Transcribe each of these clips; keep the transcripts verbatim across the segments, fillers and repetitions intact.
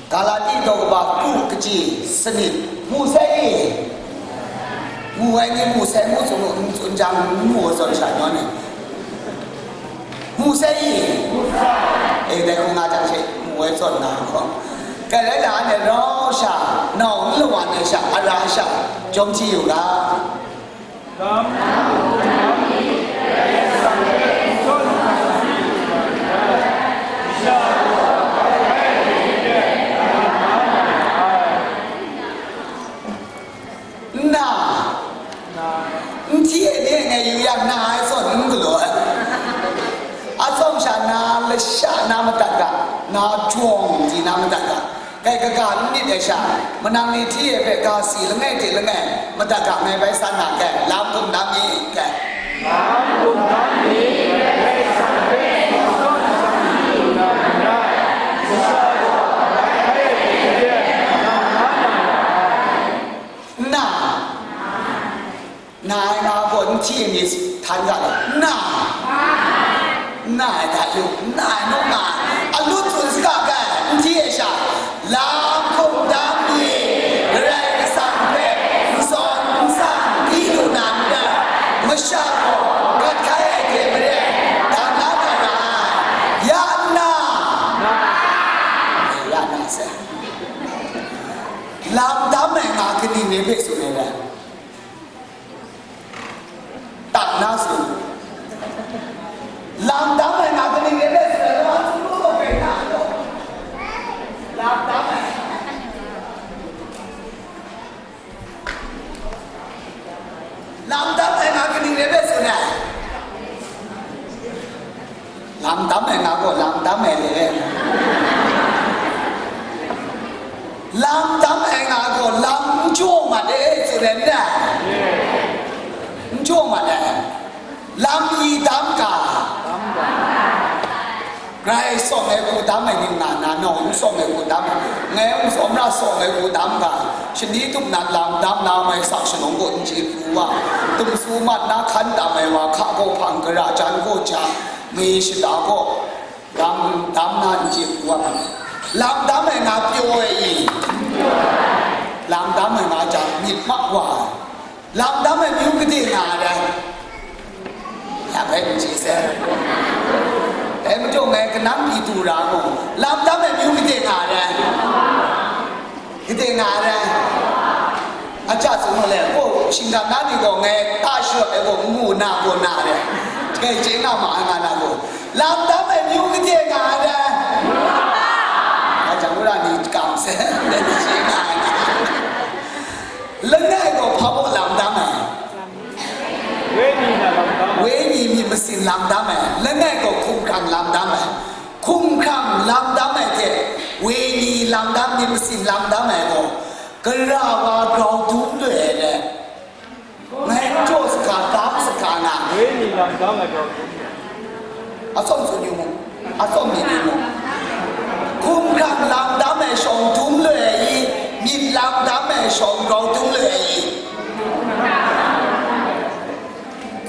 Galati daw kaba ku kaji sanit, mu sai i, mu ai ni mu sai, mu tsun, mu tsun jang, mu ai zawn sha nawn ni, mu sai i, e, dai hkung nga jang she, mu ai zawn na hkawng, kai rai la, anhte rau sha, nau n lawan ai sha, ara sha, jawm hti yu ga. Nna, n hti e ni e ngai yu yang, na ai zawn n galaw ai. Atsawm sha na lasha na madat ga, na jawng di na madat ga, kai kaga n myit ai sha, manang ni hti e hpe ga si langai hte langai madat ga, ngai bai san na kai, lam hkum dam mi kai. Nna, na ai nga gaw n hti ai ni htan ga law, nna, nna ai ga yu, nna ai naw nga ai, alut tsun saga ga ai, n hti ai sha, lam hkum dam mi, Karai Kasang hpe n sawn n sang di lu na n rai, masha gaw gat hkai ai hte maren, dang la na ra ai, ya nna, ya nna sai. Lam dam ai nga kaning re hpe tsun ai rai? Tak na tsun. Lam dam ai nga kaning re hpe tsun ai rai? Lam dam ai. Lam dam ai nga kaning re hpe tsun ai? Lam dam ai nga gaw lam dam ai le. Lam dam ai nga gaw lam n jaw mat e, tsun ai n rai? N jaw mat ai. Lam i dam ga? Grai sawng ai hku dam ai ni nga na, nau n sawng ai hku dam ai, ngai n sawng ra sawng ai hku dam ga, shani tup nan lam dam na mai sak shanung gaw n chye pru wa, tumsu mat na hkan dam ai wa hka gaw hpang, gara jan gaw ja, mi shata gaw lam dam na n chye pru wa, lam dam ai nga pyaw ai i? Lam dam ai nga jang myit mak wa ai. Lam dam ai myu gade nga ai rai? Ya bai n chye sai. Dai majaw ngai kanam pyi du ra mu. Lam dam ai myu gade nga ai rai? Gade nga ai rai? Aja tsun mu le, ko shinggan na ni gaw ngai ta sharawt ai gaw ngu na gaw na ai rai. Dai chye nga ma ai nga na gaw. Lam dam ai myu gade nga ai rai? Aja ngu ra ni kam sai. Dai chye nga ai nga. Langai gaw hpa baw lam dam ai? Wenyi na lam dam ai. Wenyi myit masin lam dam ai. Langai gaw hkumhkrang lam dam ai. Hkumhkrang lam dam ai hte wenyi lam dam, myit masin lam dam ai gaw, gara wa grau dum loi ai le, ngai n jaw saga, dam saga na. Wenyi lam dam ai grau dum loi. Atsawm tsun yu mu, atsawm myit yu mu. Hkumhkrang lam dam ai shawng dum loi ai i, myit lam dam ai shawng grau dum loi ai i?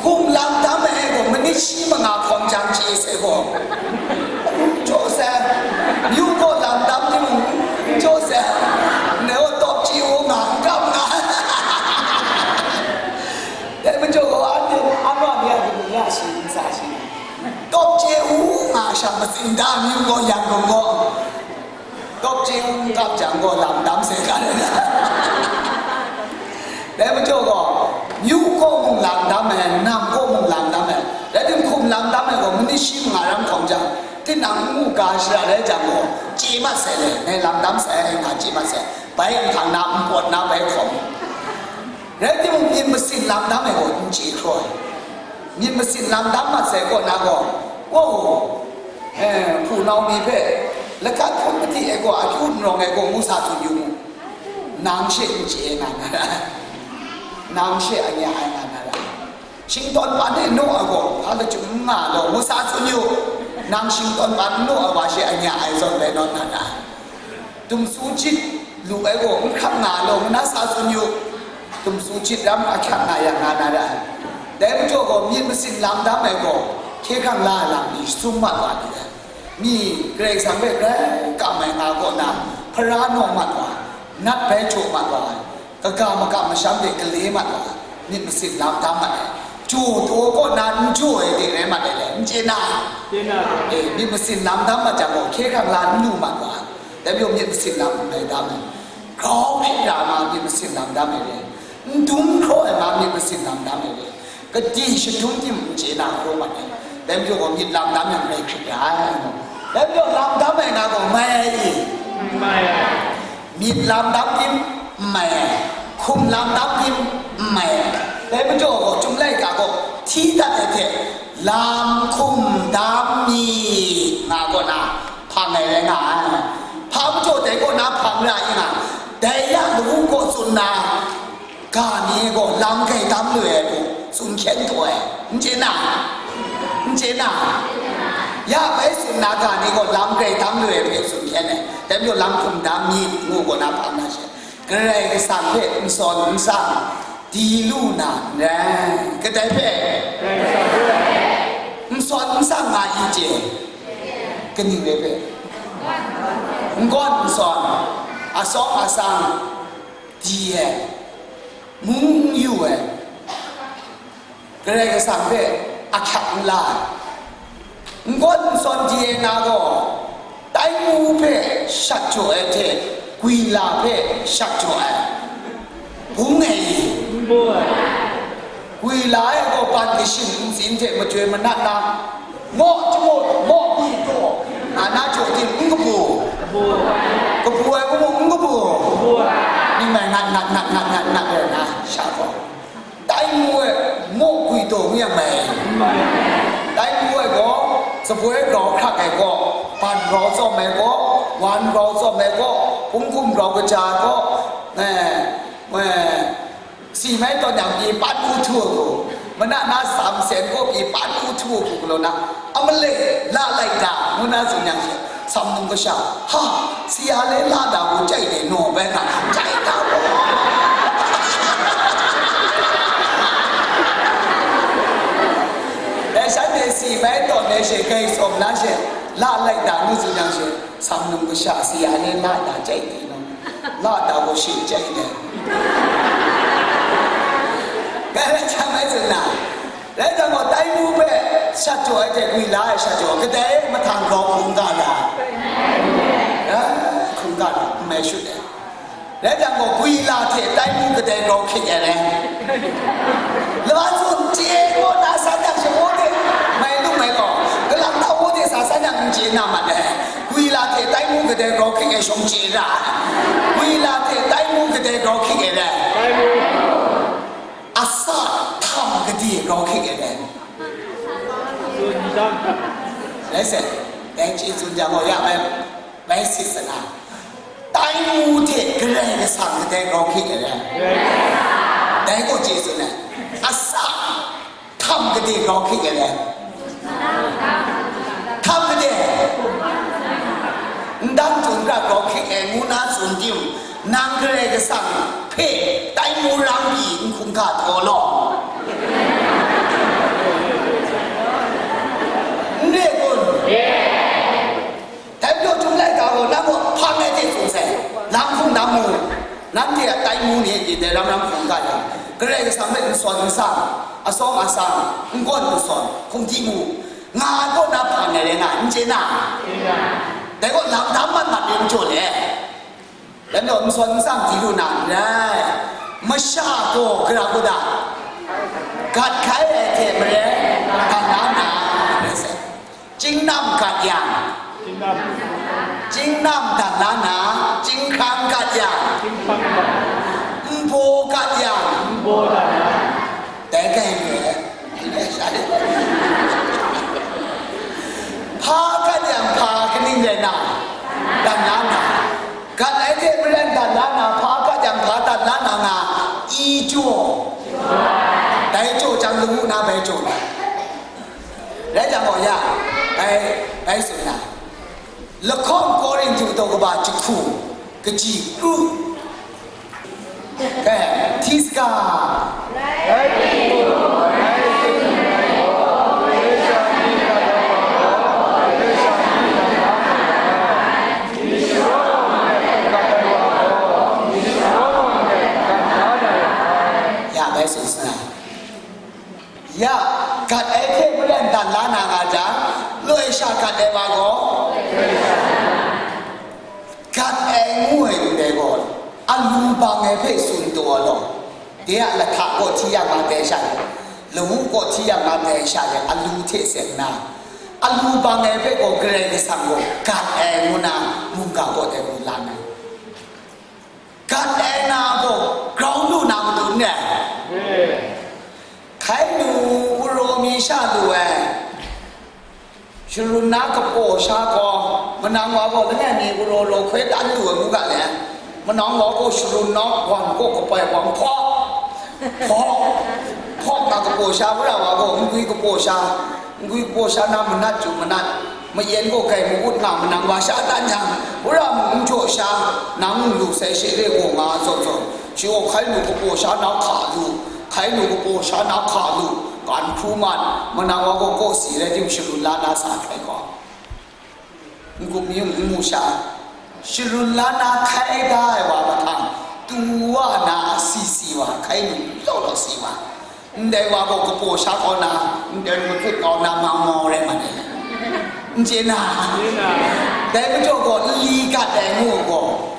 Hkum lam dam ai gaw, manit shi manga hkawng jang chye sai gaw, n jaw sai. Myu gaw lam dam timung, n jaw sai. Ngai gaw tawp chye u nga, n kam nga. Dai majaw gaw, anhte, anwa ni a, ya shi, n sa shi. Tawp chye u nga sha, matsin da myu gaw, yang gaw gaw, tawp chye u n kap jang gaw, lam dam sai ga. Dai majaw gaw, myu kaw mung lam dam ai, nam kaw mung lam dam ai, rai tim hkum lam dam ai gaw, manit shi manga ram hkawng jang, tinang n mu ga shara rai jang gaw, chye mat sai le, ngai lam dam sai, nga chye mat sai, bai nhkang na, npawt na, bai hkawm. Rai timung, myit masin lam dam ai gaw, n chye hkraw ai. Myit masin lam dam mat sai kaw na gaw, wow, eh, hpunau mi hpe, lagat hpun madi ai gaw, akyu n rawng ai gaw, ngu sa tsun yu mu. Nang she n chye ai nga na ra ai. Nang she anya ai nga na ra ai. Shingtawn pan e naw ai gaw, hpa lachyum n nga law, ngu sa tsun yu. Nang shingtawn pan n naw ai wa she anya ai zawn rai nawn na ra ai. Tumsu chit lu ai gaw, n hkrang nga law, ngu na sa tsun yu. Tumsu chit ram ahkyak nga yang nga na ra ai. Dai majaw gaw, myit masin lam dam ai gaw, hkye hkrang la ai lam ni sum mat wa li ai. Mi Karai Kasang hpe grai kam ai nga kaw na, Tara naw mat wa, nat bai jaw mat wa, kaga makam masham de gale mat wa, myit masin lam dam mat ai. Jaw taw kaw na n jaw ai de rai mat ai le, n chye na? Chye na. E, myit masin lam dam mat jang gaw, hkye hkrang la n lu mat wa, dai majaw myit masin lam n bai dam ai. Grau hpe ra ma myit masin lam dam ai le, n dum hkraw ai ma myit masin lam dam ai le, gadi shadum tim n chye na hkraw mat ai. Dai majaw gaw myit lam dam yang grai hkrit ra ai. Dai majaw lam dam ai nga gaw mai ai i? Mai ai. Myit lam dam tim n mai ai. Hkum lam dam tim n mai ai. Dai majaw gaw, Chyum laika gaw hti dat ai hte lam hkum dam myit nga gaw na hpang ai rai nga ai. Hpa majaw dai kaw na hpang ra i nga, dai ya lawu kaw tsun na, ga ni gaw lam grai dam lu ai hpe tsun hkyen taw ai, n chye na? N chye na? Ya bai tsun na ga ni gaw lam grai dam lu ai hpe tsun hkyen ai. Dai majaw lam hkum dam myit ngu gaw na hpang na she, Karai Kasang hpe n sawn n sang di lu na n rai. Kadai hpe? N sawn n sang nga i chye? Kaning rai hpe? N gawn n sawn, asawng asang, di ai, mung n yu ai, Karai Kasang hpe ahkyak n la ai, n gawn n sawn di ai na gaw, taimu hpe shat jaw ai hte gwila hpe shat jaw ai, bung ai i? Gwila e gaw ban kashin ntsin hte majoi manat na, maw jahmut, maw gwi taw, a na jaw tim n kabu, kabu ai kabu n kabu, ning mai ngat ngat ngat ngat ngat ngat ai na sha gaw, taimu e maw gwi taw ngu yang mai. Taimu e gaw, tsaboi grau hkrak ai gaw, ban grau tsawm ai gaw, wan grau tsawm ai gaw, hpung hkum grau kaja ai gaw, eh, eh, Si mai tawn yang pyi pan u htu u, mana na sam sen gaw pyi pan u htu u galaw na, a male la lai da, ngu na tsun yang she, sam num kasha, ha, si ya le la da gaw jai de naw bai nga, jai da gaw. E shanhte si mai tawn e she, gai tsawm na she, la lai da, ngu tsun yang she, sam num kasha, si ya le la da jai de naw. La da gaw shi chyai dai. Dai rai jang mai tsun na, rai jang gaw, taimu hpe shat jaw ai hte gwila e shat jaw, kadai mahtang grau hkungga ra? Hkungga ra, n mai shut ai. Rai jang gaw, gwila hte taimu kadai grau hkying ai rai? La tsun chye gaw na san yang she, wunde mai lu mai gaw, galang ta wunde sa san yang n chye na mat ai. Gwila hte taimu kadai grau hkying ai shawng chye ra ai. Gwila hte taimu kadai grau hkying ai rai? Asa htam gade grau hkying ai rai? Rai sai, dai chye tsun jang gaw ya bai, bai sit sana. Taimu hte Karai Kasang kadai grau hkying ai rai? Dai gaw chye tsun ai. Asa htam gade grau hkying ai rai? Htam gade? Ndang tsun ra grau hkying ai ngu na tsun tim, nang Karai Kasang hpe taimu rang pyi n hkungga taw law. N re kun? Dai majaw Chyum laika gaw nang gaw hpang ai hte tsun sai, lam hkum na mu, nanhte a taimu ni dai ram ram hkungga yang, Karai Kasang hpe n sawn n sang, asawng asang, n gawn n sawn, hkum di mu, nga ai kaw na hpang ai rai nga, n chye na? Dai gaw lam dam mat mat re majaw le, dai majaw n sawn n sang di lu na n rai. Masha gaw gara gaw da, gat hkai ai hte maren, gat la na, rai sai. Chyingnam gat yang, chyingnam dan la na, chyinghkrang gat yang, nbaw gat yang, dai kai re ai. Hpa gat yang hpa kaning rai na, dan la na, gat ai hte maren dan la na, hpa gat yang hpa dan la na nga, i jaw, dai jaw jang lawu na bai jaw na. Rai jang gaw ya, bai, bai tsun na. Lahkawng Korinhtu daw kaba jahku, kaji kru. Kai, hti saga. sha gat ai wa gaw, gat ai ngu ai ndai gaw, alu bang ai hpe tsun taw ai law, de a lahta kaw hti yang ma tai sha let, lawu kaw hti yang ma tai sha let, alu hte seng nna, alu bang ai hpe gaw Karai Kasang gaw gat ai ngu na mungga kaw de lu la ai. Gat ai na gaw grau lu na matu n rai. Hkai nu, wuraw mi sha lu ai, sharun na kapaw sha gaw, manang wa gaw langai mi wuraw raw hkoi dan lu ai ngu ga le. Manang wa gaw sharun na wan gaw kapai wang hpaw, hpaw, hpaw na kapaw sha, wora wa gaw ngwi kapaw sha, ngwi kapaw sha na manat chyu manat, mayen gaw grai ma-ut nga manang wa sha dan yang, wora mung n jaw sha, nang n lu sai she re gaw nga zawn zawn, shi gaw hkai nu kapaw sha na hka lu, hkai nu kapaw sha na hka lu, gan hkru man, manang wa gaw kawsi rai tim sharun la na sa hkrai gaw, n-gup mi n mu sha, sharun la na hkai da ai wa mahtang, tu wa na si si wa, hkai nu law law si wa, ndai wa gaw kapaw sha kau na, ndai matut kau na mau mau rai ma ai. N chye na? Dai majaw gaw, nli gat ai ngu gaw,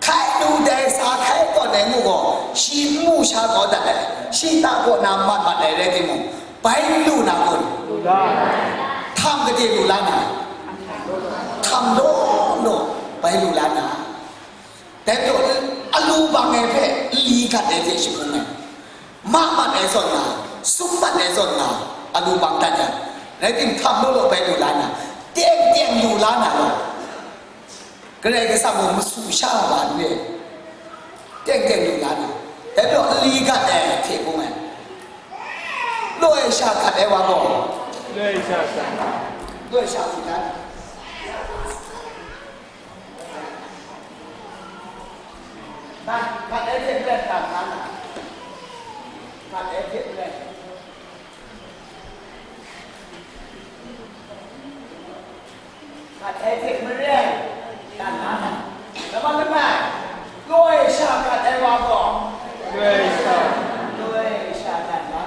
hkai nu dai sa hkai tawn ai ngu gaw, shi n mu sha kau dat ai, shi ta kaw na mat mat ai rai timung, bai n lu na kun? Htam gade lu la na? Htam law law bai lu la na? Dai majaw, alu bang ai hpe nli gat ai hte shagun ai, ma mat ai zawn nga, sum mat ai zawn nga, alu bang dat yang, rai tim, htam law law bai lu la na, teng teng lu la na law. Karai Kasang gaw masu sha wa n re, teng teng lu la na, dai majaw nli gat ai hte bung ai, law ai sha gat ai wa gaw, law ai sha gat, law ai sha lu la na, gat ai hte maren gat la na, gat ai hte maren. Gat ai hte maren, dan na, nambat langai, law ai sha gat ai wa gaw, law ai sha, law ai sha dan na,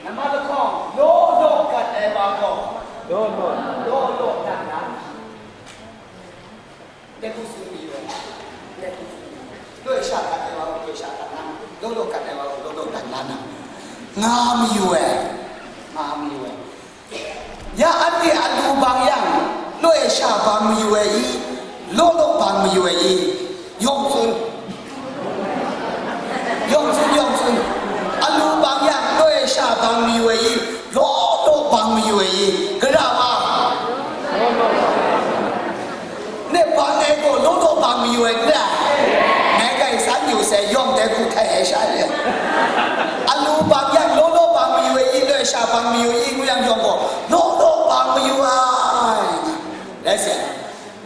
nambat lahkawng, law law gat ai wa gaw, law law, law law dan na. Law ai sha gat ai wa gaw, law ai sha gat na, law law gat ai wa gaw, law law gat na, nga mayu ai, nga mayu ai. Ya anhte alu bang yang, law ai sha bang mayu ai i, law law bang mayu ai i, yawng tsun, yawng tsun, yawng tsun. Alu bang yang, law ai sha bang mayu ai i, law law bang mayu ai i, gara wa? Ne bang ai gaw law law bang mayu ai n rai? Ngai grai san yu sai, yawng dai hku htai ai sha re. Alu bang yang law law bang mayu ai i, law ai sha bang mayu ai i, ngu yang yawng gaw law law bang mayu ai. Rai sai,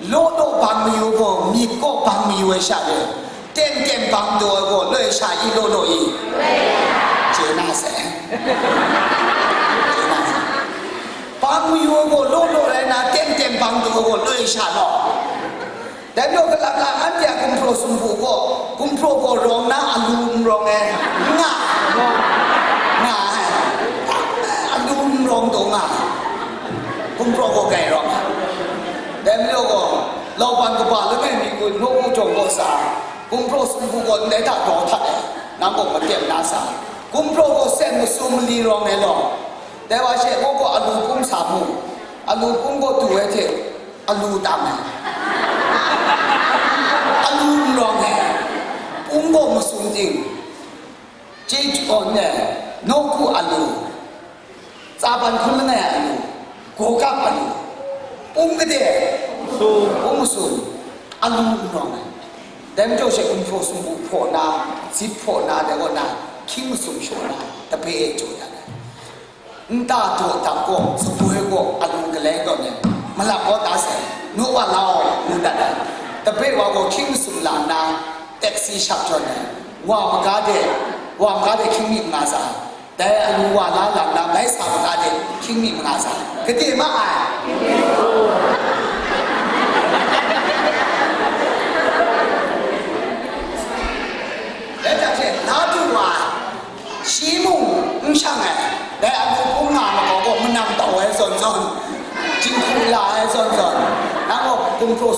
law law bang mayu gaw myit kaw bang mayu ai sha re. Teng teng bang taw ai gaw law ai sha i, law law i? Chye na sai. Chye na sai. Bang mayu ai gaw law law rai na, teng teng bang taw ai gaw law ai sha law. Dai majaw, kalap la, anhte a gumhpraw sumpu gaw, gumhpraw gaw rawng na, alu n rawng ai, nga, nga ai, alu n rawng taw nga, gumhpraw gaw grai rawng ai. Dai majaw gaw, lauban kaba langai mi gaw, nawku jawng gaw sa, gumhpraw sumpu gaw ndai hta daw htat ai, nang gaw matem na sa, gumhpraw gaw sen masum mali rawng ai law, dai wa she gaw gaw alu pung sa mu, alu pung gaw du ai hte, alu tam ai, alu n rawng ai, pung gaw masum ting, chyeju, oh, ne, nawku alu, tsaban hkun langai alu, gawgap alu, pung gade, pung masum, alu n rawng ai. Dai majaw she gumhpraw sumpu hpaw na, zip hpaw na, dai kaw na, hkying masum shaw na, tabe e jaw dat ai. Nta daw dang gaw, saboi gaw alu galai tawn ai, malap kau ta sai, naw wa lau, ngu dat ai. Tabe wa gaw hkying masum la nna, taxi shap jawn ai, wa maga de, wa maga de hkying mi manga sa, dai alu wa la lam na, bai sa maga de hkying mi manga sa, gade ma ai. Dai hta hte la du wa ai, shi mung n shang ai, dai alu pung nga makau gaw manam tau ai zawn zawn,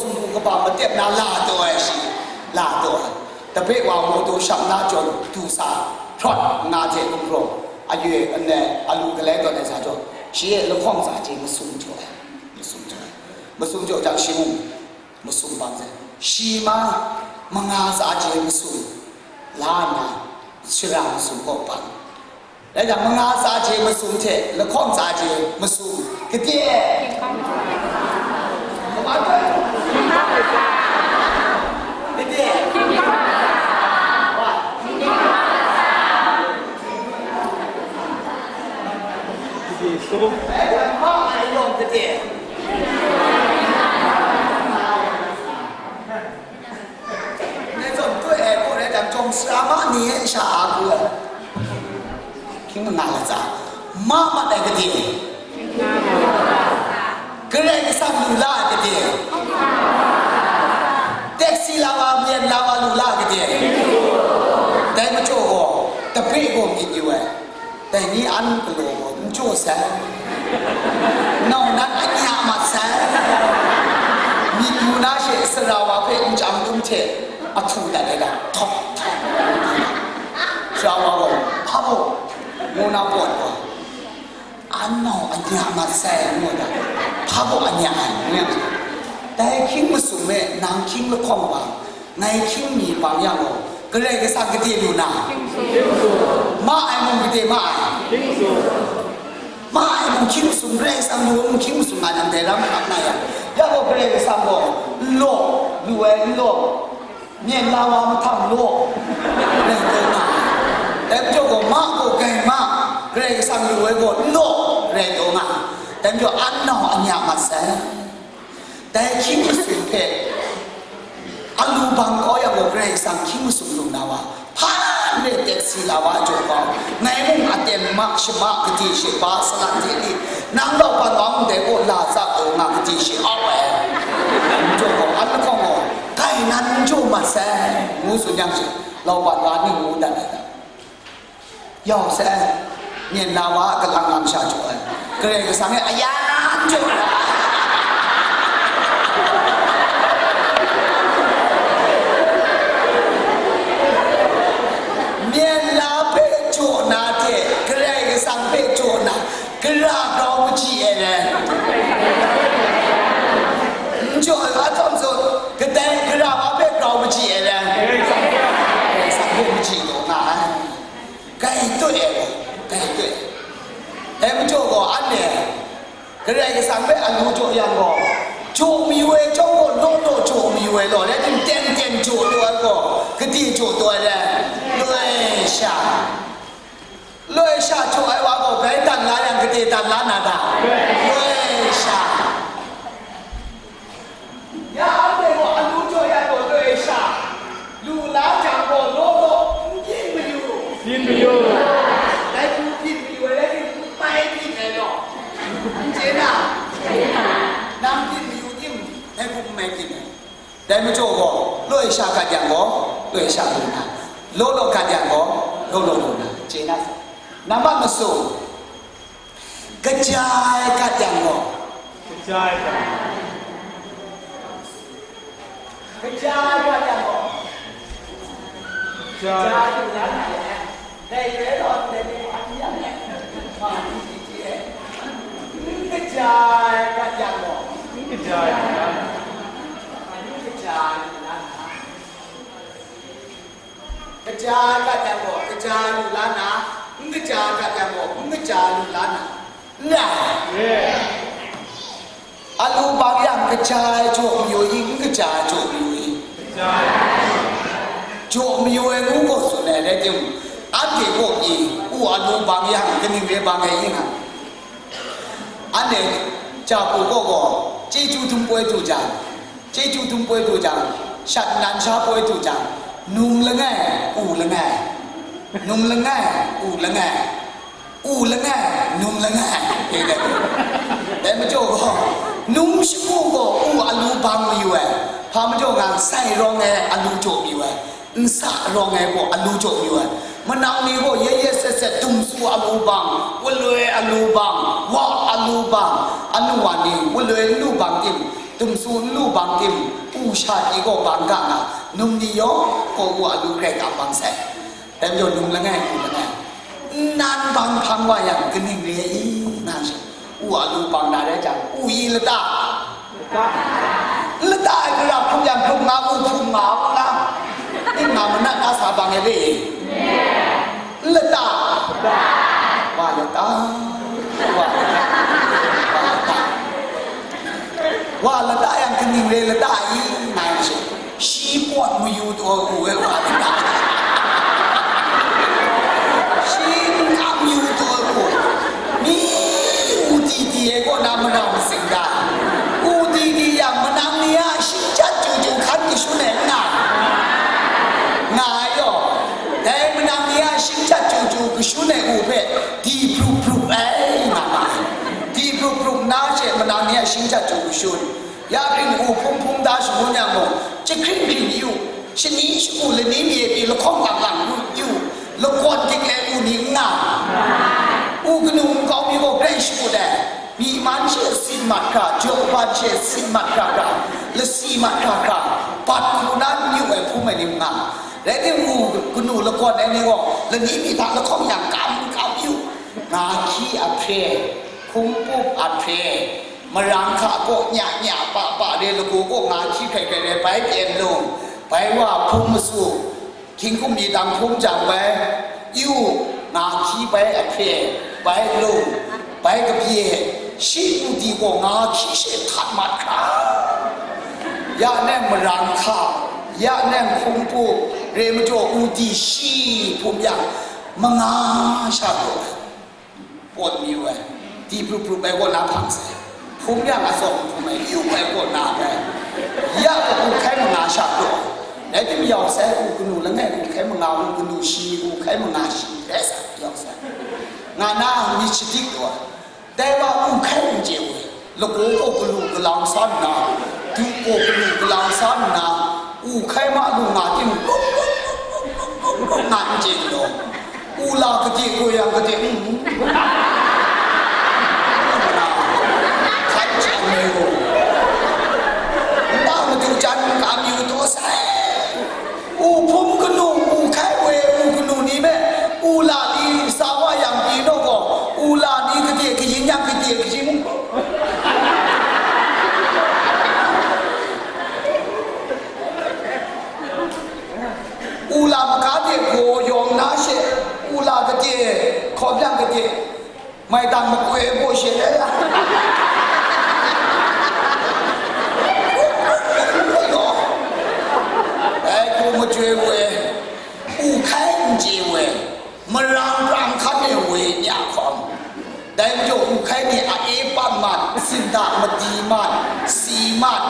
Hku kaba matep na la taw ai shi, la taw ai. Tape wa mu du sham na jawn du sa, hprawt nga hte gumhpraw, ayu ane alu galai tawn ai sa jaw, shi e lahkawng sa hte masum jaw ai, masum jaw ai. Masum jaw jang shi mung masum bang sai. Shi ma manga sa hte masum la nna, shara masum kaw bang. Rai jang, manga tsa hte masum hte lahkawng tsa hte masum, gade. Gade. Rai jang, ma ai yawng gade. Ndai zawn toi ai gaw rai jang, jawng sara ma ni e sha a ku ai. Hkying manga latsa, ma mat ai gade, Karai Kasang lu la ai gade, taksi la wa, myen la wa lu la ai gade, dai majaw gaw, tape gaw myit yu ai. Dai ni an galaw gaw n jaw sai, nau nan anya mat sai, myit yu na she sara wa hpe nchyang dum hte ahtu dat ai ga, htawk htawk, sara wa gaw, hpa gaw, ngu na pawt gaw, an nau anya mat sai, ngu ai ga, hpa gaw anya ai, ngu ai. Dai hkying masum e nang hkying lahkawng wa, ngai hkying mi bang yang gaw, Karai Kasang gade lu na? Ma ai mung gade ma ai? Ma ai mung hkying masum, Karai Kasang lu ai mung hkying masum nga jang, dai ram hkap na yang, ya gaw Karai Kasang gaw n law, lu ai n law, myen la wa mahtang law, rai taw nga ai. Dai majaw gaw, ma gaw gai ma, Karai Kasang lu ai gaw n law, rai taw nga ai. Dai majaw, an nau anya mat sai. Dai hkying masum hpe alu bang kau yang gaw, Karai Kasang hkying masum lu na wa, hpa n re taksi la wa jaw kau, ngai mung aten ma shama gade she ba salat hte ni, nang lauban wa mung dai gaw la tsa taw nga gade she au ai. N jaw kau, an lahkawng gaw, kai nan n jaw mat sai, ngu tsun yang she, lauban wa ning ngu dat ai ga. Yau sai, myen la wa a kalang lam sha jaw ai, Karai Kasang e ayan jaw ai. Myen la hpe jaw na hte Karai Kasang hpe jaw na, gara grau machyi ai rai. N jaw ai wa htawm zawn, kadai gara wa hpe grau machyi ai rai. Karai Kasang hpe machyi taw nga ai. Gai toi ai gaw, gai toi ai. Dai majaw gaw, anhte Karai Kasang hpe alu jaw yang gaw, jaw mayu ai chyawm gaw, law law jaw mayu ai law, rai tim, ten ten jaw taw ai gaw, gade jaw taw ai rai? Loi sha. Loi sha jaw ai wa gaw, bai dan la yang, gade dan la na ta? Loi sha. Ya anhte gaw alu jaw ya gaw loi sha, lu la jang gaw law law n byin mayu. Byin mayu. Dai hku byin mayu ai rai tim, n mai byin ai law. N chye na? Nang byin mayu tim, dai hku n mai byin ai. Dai majaw gaw, loi sha gat yang gaw, loi sha lu na, law law gat yang gaw, law law lu na, chye na. Nambat masum. Kaja ai gat yang gaw. Kaja ai gat. Kaja ai gat yang gaw. Kaja ai. Kaja ai gat yang gaw. Dai re law, dai re a yang gaw. Ma ni ji ji e. N kaja ai gat yang gaw. N kaja ai gat. N kaja ai gat yang gaw. Kaja ai gat yang gaw, kaja lu la na, n kaja ai gat yang gaw, n kaja lu la na, n rai? Alu bang yang, kaja ai jaw mayu i, n kaja ai jaw mayu i? Jaw mayu ai ngu gaw tsun ai rai timung, anhte kaw pyi, u alu bang yang, kaning rai bang ai i nga? Anhte, ja hku kaw gaw, chyeju dum poi du jang, chyeju dum poi du jang, shat nan sha poi du jang, num langai, u langai, num langai, u langai, u langai, num langai, dai majaw gaw, num shagu gaw u alu bang mayu ai, hpa majaw nga sai rawng ai alu jaw mayu ai. Nsa rawng ai gaw alu jaw mayu ai. Manang ni gaw yet yet set set dumsu alu bang, waloi alu bang, wa alu bang, anu wa ni waloi nlu bang tim, Dumsu n lu bang tim, u sha pyi gaw bang ga nga, num ni yawng gaw u a lu grai ga bang sai. Dai majaw num langai, u langai. Nnan bang hpang wa yang kaning re i, nga shi. U a lu bang na rai jang, u i lata. Lata ai hkra hkrup yang hkrup nga, u hpung nga, u nga. Ning nga manat na sa bang e re. Lata. Wa lata. Wa lata. Wa lata. Wa lata yang kaning re lata i, nga yang shi. Shi pawt mayu taw u ai wa lata. Shi n kam yu taw u. Mi u ti ti ai kaw na marau masing ga. U ti ti yang manang ni a shing jat ju ju hkan kashun ai n nga. Nga ai yaw. Dai manang ni a shing jat ju ju kashun ai u hpe di prup prup ai nga ma ai. Di prup prup na she manang ni a shing jat ju kashun. Ya hpring u hpung hpung da shangun yang mung, jahkring hkring yu, shani shagu lani mi e pyi lahkawng lang lang yu, lagawn dik ai u ni n nga. U kanu nkau mi gaw grai shagu dai, myi man she sin mat hkra, jaw ban she sin mat hkra hkra, lasi mat hkra hkra, bat hku na n yu ai hpung ai ni n nga. Rai timung, u kanu lagawn ai ni gaw lani mi hta lahkawng yang kam kam yu, nga hkyi a hpre, hkungpup a hpre, marang hka kaw nya nya pa pa re, lagaw kaw nga hkyi hkrai hkrai re, bai pyen lung, bai wa hpung masu, hkying hkum mi dang hpung jang bai, yu, nga hkyi bai a hpre, bai lung, bai kabye, shi u di gaw nga hkyi she htat mat hkra, ya neng marang hka, ya neng hkungpup, re majaw u di shi hpung yang, manga sha gaw. Pawt mi ai, di prup prup ai kaw na hpang sai, hpung yang atsawm hpung ai, yu ai kaw na bai, ya u hkai manga sha pyaw ai, rai tim yau sai, u kanu langai u hkai manga, u kanu shi u hkai manga shi rai sa, yau sai, nga na myit shadik taw ai. Dai wa u hkai n chye we, lagaw kaw galu galang sa nna, du kaw galu galang sa nna, u hkai ma lu nga tim, nga n chye law, u la gade gaw yang gade, mm, hkan chyam yu, nta madu jan kam yu taw sai. U hpung kanu, u hkai we, u kanu ni me, u la ni sa wa yang pyi naw gaw, u la ni gade kayin yang gade kayin. U la maka de gaw yawng na she, u la gade, hkawm yang gade, maitang makoi gaw she, dai hku majoi we, u hkai n chye we, marang prang hkan e we nya hkawm, dai majaw u hkai ni a e pat mat, sinda madi mat, si mat,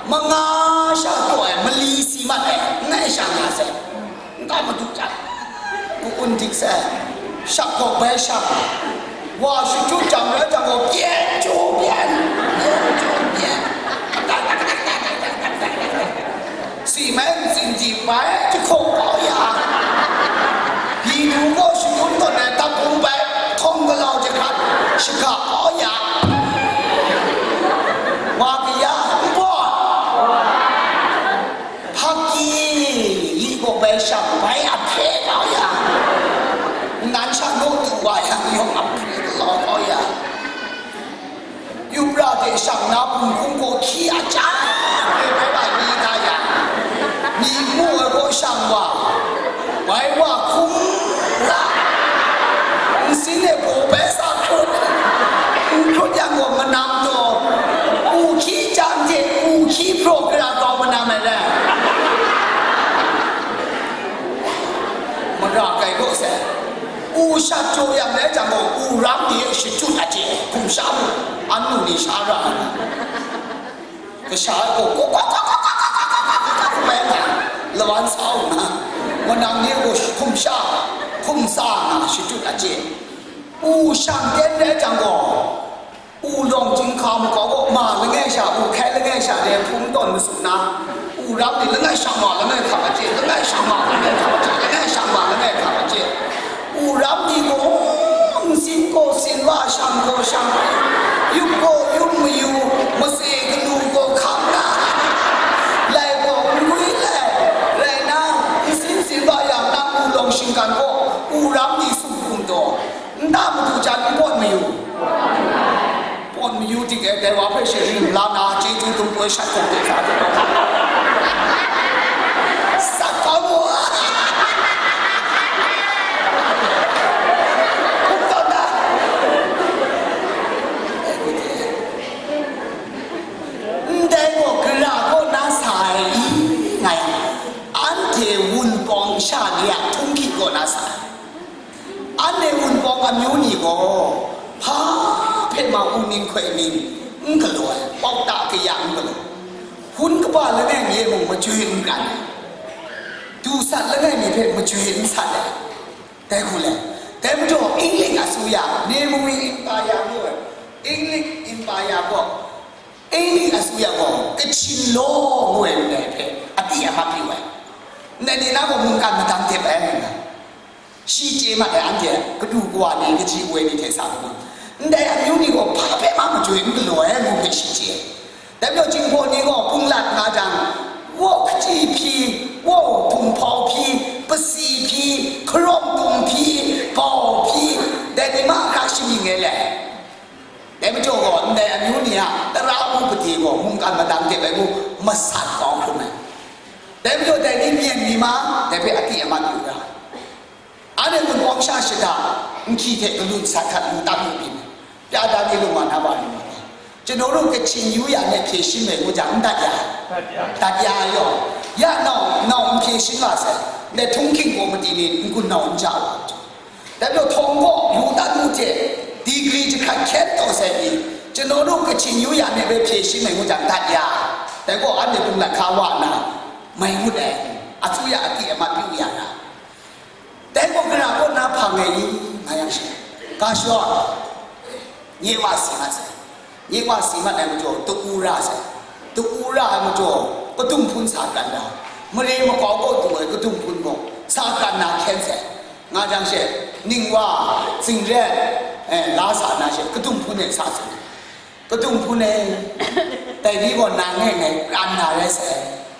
manga sha taw ai, mali si mat ai, n ai sha nga sai. N ga madu jang, ku-un dik sai, shak gaw bai shak, wa shachyut jang rai jang gaw, pyen chyu pyen, pyen chyu pyen, si mai ntsin di bai jahkawng kau ya, hi du gaw shadun tawn ai, dap bum bai htawng galau jahkrat, shaka kau ya, wa kaya n gaw. Hpaki li gaw bai shang bai a hpre kau ya, nan sha naw du wa yang yawng a hpre galaw kau ya, yubra de shang na bungkung gaw hkyi a chyang re bai bai mi da ya, mi mu ai gaw shang wa, bai wa hkum la, nsin e baw bai sa hkrut, n hkrut yang gaw manam taw, u hkyi jang hte u hkyi hpraw gara kau manam ai rai. Mara kai gaw sai, u shat jaw yang rai jang gaw, u ram ni e shachyut a chye, hkum sha mu, anu ni sha ra ai. Kasha ai gaw, kuk, kuk, kuk, kuk, kuk, kuk, kuk, kuk, kuk, kuk, kuk, lawan sa u na, manang ni gaw hkum sha, hkum sa na shachyut a chye. U shang ten rai jang gaw, u lawng chyinghka makau gaw, ma langai sha, u hkai langai sha de hpung tawn masu na, u ram ni langai shang ma langai hkap a chye, langai shang ma langai hkap a chye, langai shang ma langai hkap a chye. U ram ni gaw, nsin gaw sin wa, shang gaw shang, yup gaw yup mayu, mase kanu gaw hkam Dai wa hpe shi rim la na, chyeju dum poi shat kau de sa. Sat kau mu. Ndai gaw gara kaw na sa ai i, nga yang, anhte wunpawng sha ni a htunghki kaw na sa ai. Anhte wunpawng amyu ni gaw, hpa hpe ma u ning hkoi ning n galaw ai, pawk ta kaya n galaw, hpun kaba langai mi e mung majoi n kan ai, du sat langai mi hpe majoi n sat ai, dai hku le. Dai majaw, Inglik asuya, Nemoing Empire ngu ai, Inglik Empire gaw, Inglik asuya gaw, Kachin law ngu ai ndai hpe, api ama pyi ai. Ndai ni na gaw mungkan madang dep ai nga. Shi chye mat ai anhte, kadu kawa ni, kaji woi ni hte sa kanu. Ndai amyu ni gaw hpa hpe ma majoi n galaw ai ngu hpe shi chye. Dai majaw, Jinghpaw ni gaw punglat nga jang, waw hkaji hpyi, waw hpunghpau hpyi, pasi hpyi, hkarawng tum hpyi, bau hpyi, dai ni mahkra shamying e le. Dai majaw gaw, ndai amyu ni a tara upadi gaw mungkan madang dep ai ngu masat kau hkrum ai. Dai majaw, dai ni myen ni ma, dai hpe api ama pyi u ra. Anhte wunpawng sha shada, nhki hte galun sat hkat lu tam lu byin ai. Pya da ni lung wa na wa lu ma ai. ကျွန်တော်တို့ ကချင်ရိုးရာနဲ့ ဖြေရှင်းမယ် လို့ ကြံ တတ်ရ တတ်ရရော ရနောက် နောက် ဖြေရှင်းပါစေ နဲ့ ထုံးခင်ကော်မတီ နဲ့ ကုဏောင်ကြပါ ဒါကြောင့် ထောင်ပေါက် လူသတ်မှုထက် ဒီဂရီ တစ်ခါ ဖြတ်တော်ဆက်ပြီး ကျွန်တော်တို့ ကချင်ရိုးရာနဲ့ပဲ ဖြေရှင်းမယ် လို့ ကြံ တတ်ရ ဒါကြောင့် အန်တီ ပုင်လတ် ခါဝါနာ မိုင်မှုတယ် အစိုးရ အသိအမှတ်ပြုရတာ တဲကောကရာကောနာဖာငယ်ကြီး ငါးယောက်ရှိတယ်။ ကားလျှော် ငြိမ်ဝစီမတ်စေ။ ငြိမ်ဝစီမတ်တယ်မကျော် တူရာစေ။ တူရာမကျော် ကတုံဖုံးစာကန္တာ မရေမကောက်ကိုတူဝဲ ကတုံဖုံးကို စာကန္တာခဲဆဲ ငါးယောက်ရှိတယ်။ နင်ဝါ စင်ရဲ အဲ လာစာနာရှိ ကတုံဖုံးနဲ့စာစေ။ ကတုံဖုံးနဲ့ တိုက်ပြီးတော့နာငဲ့နဲ့ ကန္တာရဲစေ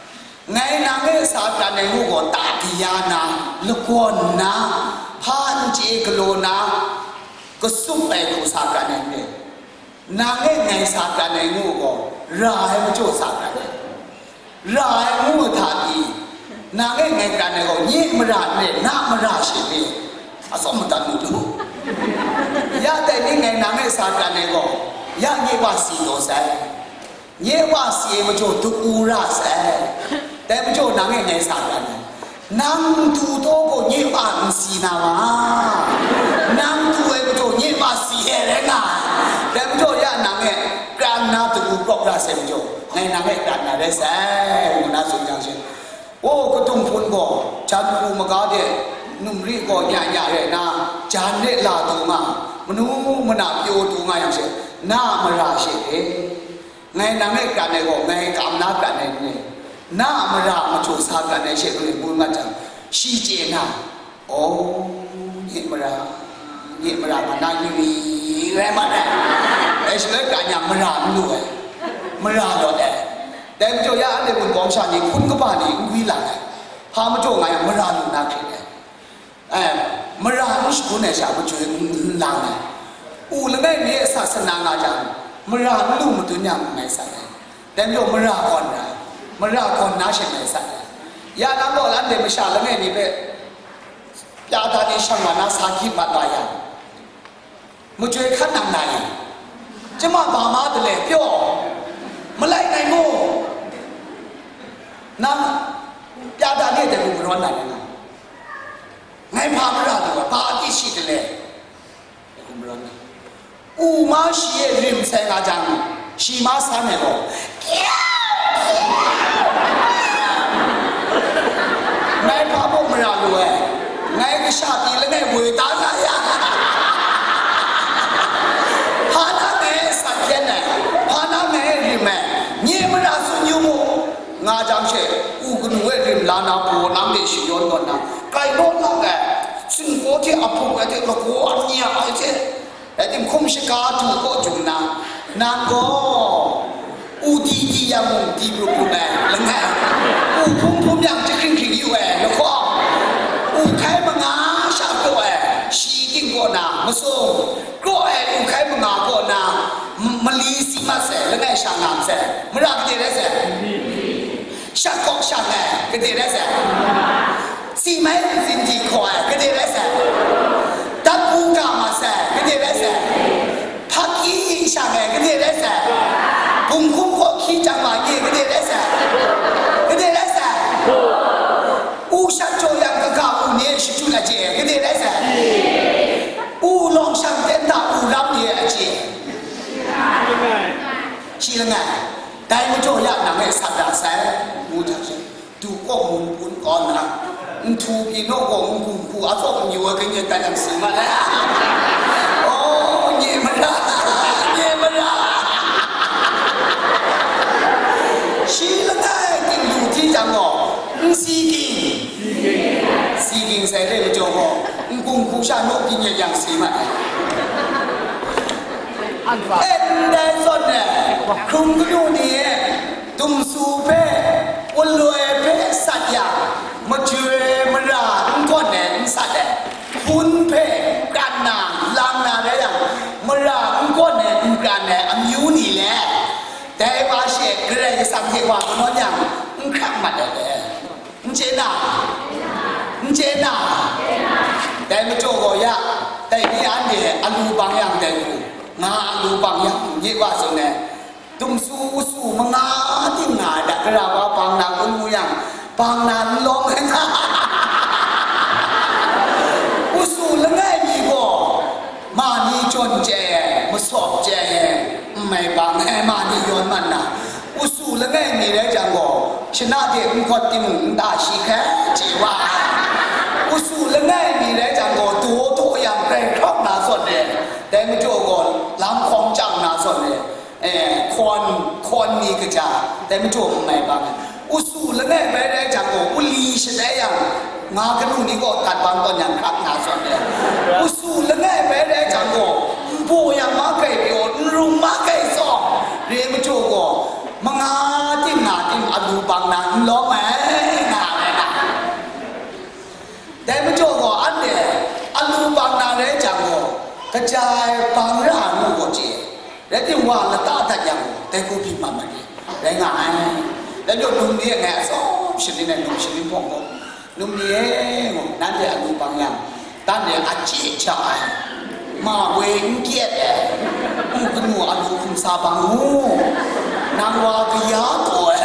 ။ ငယ်နာငယ်စာတန်တဲ့ငို့ကို တတရားနာ လကောနာ ဖန်ကျေကလောနာ ကစုပဲခုစာကန်တဲ့ နာငယ်ငယ်စာတန်တဲ့ငို့ကို ရာဟဲမချို့စာကန်တဲ့ ရာဟဲငို့ထီးပြီး နာငယ်ငယ်ကန်တဲ့ကို ညစ်မရနဲ့ နမရရှိတယ်။ အစောင့်မတန်လို့။ ရတဲ့နေ့ငယ်နာငယ်စာတန်တဲ့ကို ရညစ်ဝစီတော်ဆိုင် ညစ်ဝစီမချို့ တူရာဆိုင် တဲမချို့နာငယ်ငယ်စာတန်တဲ့ နမ်တူတော့ကိုညစ်ဝစီနာဝါ နမ်တူဝဲမချို့ ညစ်ဝစီဟဲရဲနာ တဲမချို့ရနာငယ် ကရန်နာတူကော့ရဆိုင်မချို့ ငယ်နာငယ်ကရန်နာရဲဆိုင် မနာဆိုကြရှင် အိုး ကတုံဖုံးကော ဂျန်ဖူမကားတဲ့ နုံရစ်ကော ညညရဲနာ ဂျန်နဲ့လာတူမ မနူမနာပြိုတူငါရောက်ရှင် နာမရရှိတယ်။ ငယ်နာငယ်ကနဲ့ကော ငယ်ကမ်နာကနဲ့နဲ့ နာမရမချိုးစားကနဲ့ရှိတယ် ဘုန်းမတ်တန် ရှိကျင်နာ အိုး ညစ်မရ ညစ်မရမနာယူရီ ရဲမနဲ့ အဲရှိလဲကညာမရမလို့ မရတော့တယ်။ တဲမချို့ရအဲ့ဒီဝင်ပေါင်းချနေခွန်းကပ္ပနေဝီလာတယ်။ ဖာမချို့ငါရမရလို့နာဖြစ်တယ်။ အဲမရမရှိနဲ့ရှာမချို့လာတယ်။ ဦးလည်းနဲ့ဆာစနာငါကြောင့်မရလို့မတွင်ညမမဲဆိုင်တယ်။ တဲမချို့မရကောနာ မရကောနာရှင်မဲဆိုင်တယ်။ ရနာတော့လည်းမရှာလည်းနဲ့နေပဲပြတာနေရှာမှာနာစာခိမှတ်ပါရ။ မကြွေခတ်နံနိုင်ကျမဘာမှတလဲပြောမလိုက်နိုင်ဘူးနမ်ပြတာနဲ့တကူမရောနိုင်ဘူးငါဘာမရလို့ဘာအပြစ်ရှိတယ်လဲတကူမရောနိုင်ဦးမရှိရဲ့ရင်ဆိုင်လာကြတယ်ရှိမဆန်းတယ်တော့ ငါ့ဖာဖို့မရလိုဝဲငါ့ကရှောက်တီလည်းငါ့ဝေသားလာရဖာနာငါ့စံပြဲနဲ့ဖာနာငါ့ရိမ်မဲမြေမရဆွညူမို့ငါကြောင့်ရှေ့ဥကနူဝဲရိမ်လာနာပေါ်နာမေရှိရောတော့နာကိုင်တော့လောက်အဲစင်ကိုတီအဖို့ဝဲတဲ့လကောအမြင်အကျဲ Etim hkum shaka du kaw jum na, nang gaw, u di di yang mung di pru pru ai, langai, u hpung hpung yang jahkring hkring yu ai, lahkawng, u hkai manga sha kraw ai, shi ting kaw na, masung, kraw ai u hkai manga kaw na, m- mali si mat sai. Sha nga masai, mara gade rai sai? Sha hkawk sha ai, gade rai sai? Si mai ntsin di hkaw ai, gade rai sai? Dat bu ga masai, gade rai sai? Hpaki sha ai, gade rai sai? Bung hkum hkaw hkyi chyang ma ni, gade rai sai? Gade rai sai? U shat jaw yang kaga u ni shachyu na chye, gade rai sai? U lawng shang ten da u ram ni a chye. Shi langai, dai majaw ya nang e sat da sai, ngu jang she, du kaw mun pun kaw nna, nhtu pyi naw gaw n-gun hku a tsawk n-yu ai kanyet dan yang si ma ai. Oh, nye mara, nye mara. Shi langai ting lu hti jang gaw, n si ging, si ging sai re majaw gaw, n-gun hku sha naw kanyet yang si ma ai. E ndai zawn e, hkrum kanu ni e, dumsu hpe, wunloi hpe sat yang, majoi mara n gawn ai n sat ai, hpun hpe kran na, lang na rai yang, mara n gawn ai n kran ai amyu ni le, dai wa she Karai Kasang hte wa kanawn yang, n hkrak mat ai le. N chye na? N chye na? Dai majaw gaw ya, dai ni anhte alu bang yang dai lu, nga alu bang yang, nye wa tsun ai, dumsu usu manga ting nga ai, da, gara wa bang na kun mu yang, bang na n lawm ai nga. Usu langai mi gaw, ma ni jawn chye ai, masawp chye ai, n mai bang ai, ma ni yawn man na, usu langai mi rai jang gaw, shana de n hkawt timung, nta shi hkrai chye wa ai. Usu langai mi rai jang gaw, daw daw yang grai hkrawk na zawn re, dai majaw gaw, lam hkawng chyang na zawn re, eh, hkawn, hkawn mi kaja, dai majaw n mai bang ai. Usu langai bai rai jang gaw, uli shatai yang, nga kanu ni gaw gat bang tawn yang hkrak na zawn re. Usu langai bai rai jang gaw, n baw yang ma kai pyaw, n rung ma kai tsawng, re majaw gaw, manga ting na ting alu bang na n lawm ai, nga ai na. Dai majaw gaw, anhte alu bang na rai jang gaw, kaja ai bang ra ai ngu gaw chye. Rai timung, wa lata dat yang gaw, dai hku byin mat mat re, rai nga ai. Dai majaw, num ni e ngai atsawm sharin ai, num sharin hpawng gaw, num ni e, ngu, nanhte alu bang yang, dan de a chye hkya ai, ma woi n kyet ai, u kanu alu hkum sa bang u, nang wa kaya taw ai,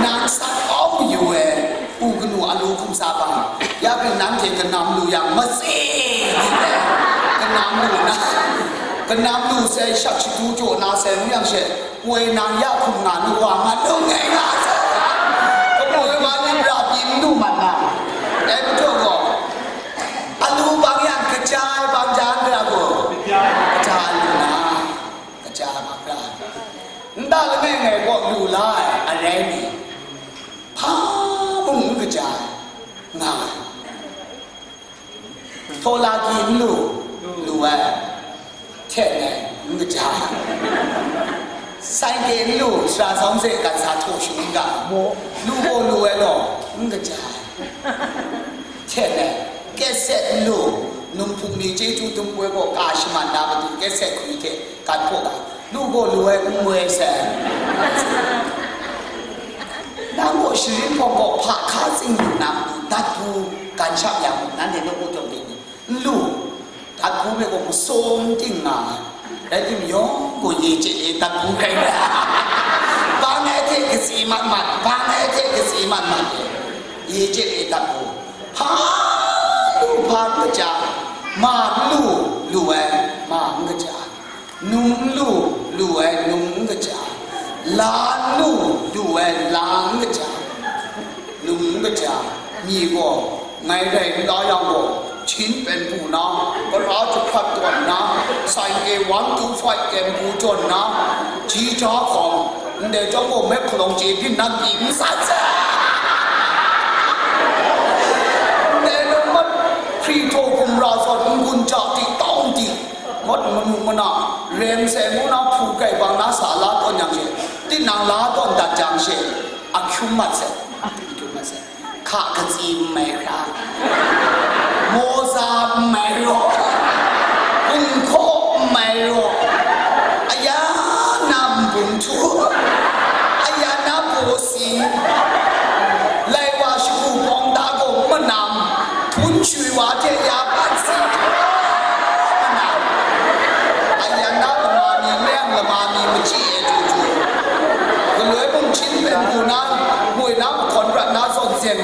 nang sat kau mayu ai, u kanu alu hkum sa bang, ya pyi nanhte kanam lu yang matse di ai, kanam lu na, kanam lu sai shak shadu jaw na sai ngu yang she, woi nang ya hkum nga nu wa mat lung ai nga sa, kabaw wa ni bra byin lu mat na, dai majaw gaw, alu bang yang kaja ai bang jan gara gaw, kaja lu na, kaja ai bang gara, nta langai ngai gaw lu la ai, arai mi, hpa mung n kaja ai, nga ai. Htaw la ki n lu, lu ai, hte ai, n kaja ai. Sai ke n lu, sara zawng se kan sa htaw shung n ga, lu gaw lu ai law, n kaja ai. Hte ai, kese n lu, num hpung ni chyeju dum poi gaw ka shaman na matu kese hkri hte kan hpaw ga, lu gaw lu ai n woi sai. Nang gaw sharin hpawng gaw hpa hka tsing lu na matu, dat bu gan shap yang, nanhte naw ku tawn ni, n lu, dat bu hpe gaw masum ting nga ai. Rai timung, yawng gaw ye chye e dat bu hkrai rai. Bang ai hte katsi mat mat, bang ai hte katsi mat mat, ye chye e dat bu. Hpa lu hpa n kaja, ma n lu lu ai, ma n kaja. Num n lu, lu ai num n kaja, la n lu, lu ai la n kaja, num n kaja, mi gaw, ngai rai n la yang gaw, hpyin pen bu na, kara jahkrat tawn na, sai ke one two five ten bu tawn na, ji ja hkawm, ndai chyawm gaw, mek hkalawng chye byin nan pyi n san sai. Ndai nang mat, hkri htaw gumra zawn, n-gun ja di, tawng di, Ngut manu mana, rem sai ngu na hpu kai bang na sa la tawn yang she, tinang la tawn dat jang she, a hkyum mat sai, a hkyum mat sai. Hka katsi n mai hkra, moza n mai raw, gun hkaw n mai raw, aya na nbung htu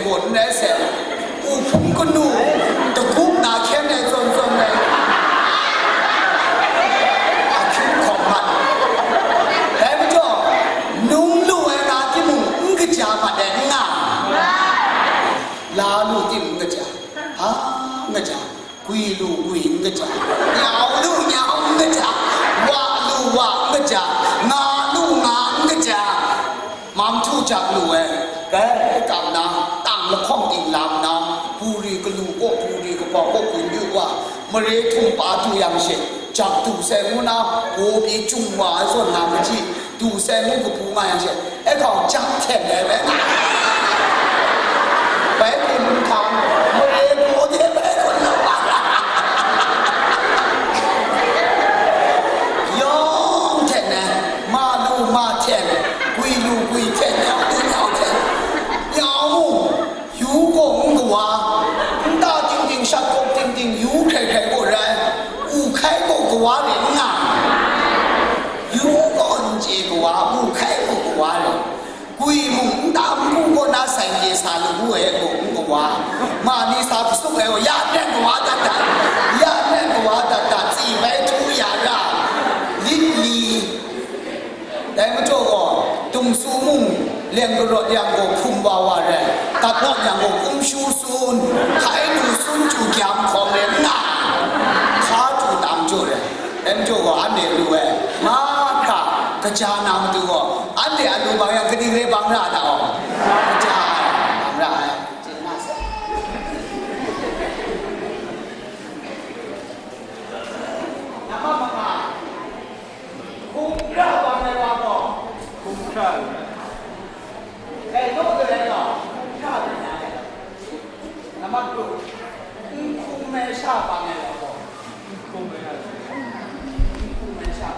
gaw n rai sai, u hpung kanu, dagup na hkyen ai zawn zawn ai, ahkying hkawm mat. Dai majaw, nung lu ai nga timung, n kaja mat ai n nga, la lu tim n kaja, ha, n kaja. Gwi lu gwi n kaja, nyau lu nyau n kaja, wa lu wa n kaja, nga lu nga n kaja, mam htu jak lu ai, kai kam na, tang lahkawng ting lam na, buri kalu kaw, buri kabau kaw, gun yu wa, mare htum pa du yang she, jak du sai ngu na, gaw pyi cung wa ai zawn na maji, du sai ngu kabu nga yang she, e hkau jang hten ai bai nga. Bai kun hkang, mare gaw de bai kun na wa. Yawng hten ai, ma lu ma hten, gwi lu gwi hten, nyau lu nyau hten. Nyau mu. Yu gaw n kawa, nta ting ting, shat kawk ting ting, yu hkrai hkrai gaw rai, u hkai gaw kawa rai n nga, yu gaw n chye kawa, u hkai gaw kawa rai, gwi mung nta npu gaw na sai chye sa lagu ai gaw n kawa, ma ni sa hpasuk ai gaw ya nen kawa dat dat, ya nen kawa dat dat, tsi bai htu ya ra, lit li. Dai majaw gaw, tumsu mung leng karawt yang gaw hkum wa wa rai, tat nawn yang gaw kumshu sun, hkai du sun chyu gyam hkawm rai nna, hka du tam jaw rai. Dai majaw gaw, anhte lu ai mahkra kaja na matu gaw, anhte a lu bang yang kaning rai bang ra ai ta gaw, kaja ai, bang ra ai. Hkum hkra bang ai wa gaw, hkum hkra lu ai. Dai naw galai gaw, hkum hkra lu ai. Nambat gruk, n hkum ai sha bang ai wa gaw, n hkum ai sha, n hkum ai sha.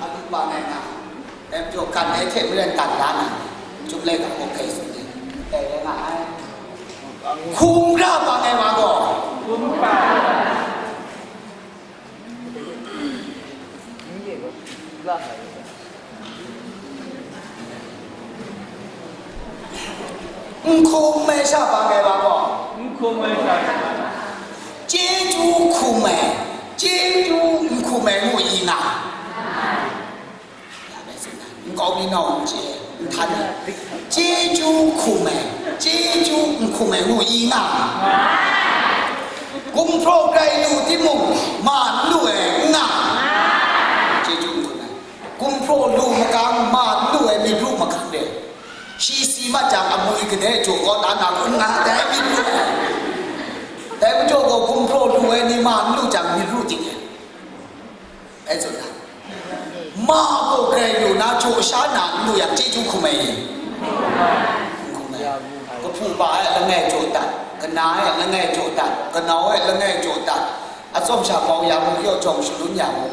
A lu bang ai nga, dai majaw kan ai hte maren kan la na, Chyum laika gaw hkai tsun ai, dai rai nga ai. Hkum hkra bang ai wa gaw, hkum hkra. N hkum ai sha bang ai wa gaw, n hkum ai sha, chyeju hkum ai, chyeju n hkum ai ngu i nga. Nkau mi nau n chye, n htan ai. Chyeju hkum ai, chyeju n hkum ai ngu i nga. Gumhpraw grai lu timung, ma n lu ai n nga. Chyeju n hkum ai. Gumhpraw lu makang, ma n lu ai myit ru makang de. Shi si mat jang, amwi kadai jaw kaw dan na kun nga, dai myit ru ai. Dai majaw gaw, gumhpraw lu ai ni ma n lu jang, myit ru ting ai. Dai tsun ai. Ma gaw grai lu na, jaw sha na n lu yang, chyeju hkum ai ni? N hkum ai. Kahpu pa e langai jaw dat, kana e langai jaw dat, kanau e langai jaw dat, atsawm sha bau ya mu, yaw jawng shalun ya mu.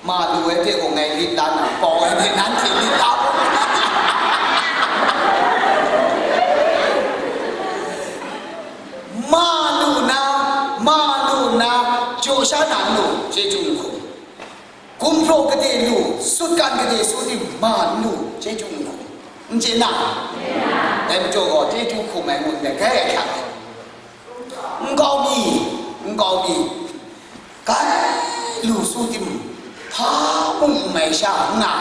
Ma lu ai hte gaw ngai lit la na, bau ai hte nanhte lit la mu. Ma lu na, ma lu na, jaw sha na n lu, chyeju n hkum. Gumhpraw gade lu, sutgan gade su tim, ma n lu, chyeju n hkum. N chye na? Dai majaw gaw, chyeju hkum ai ngut ndai, grai ahkyak ai. Nkau mi, nkau mi, grai lu su tim, hpa mung n mai sha n nga,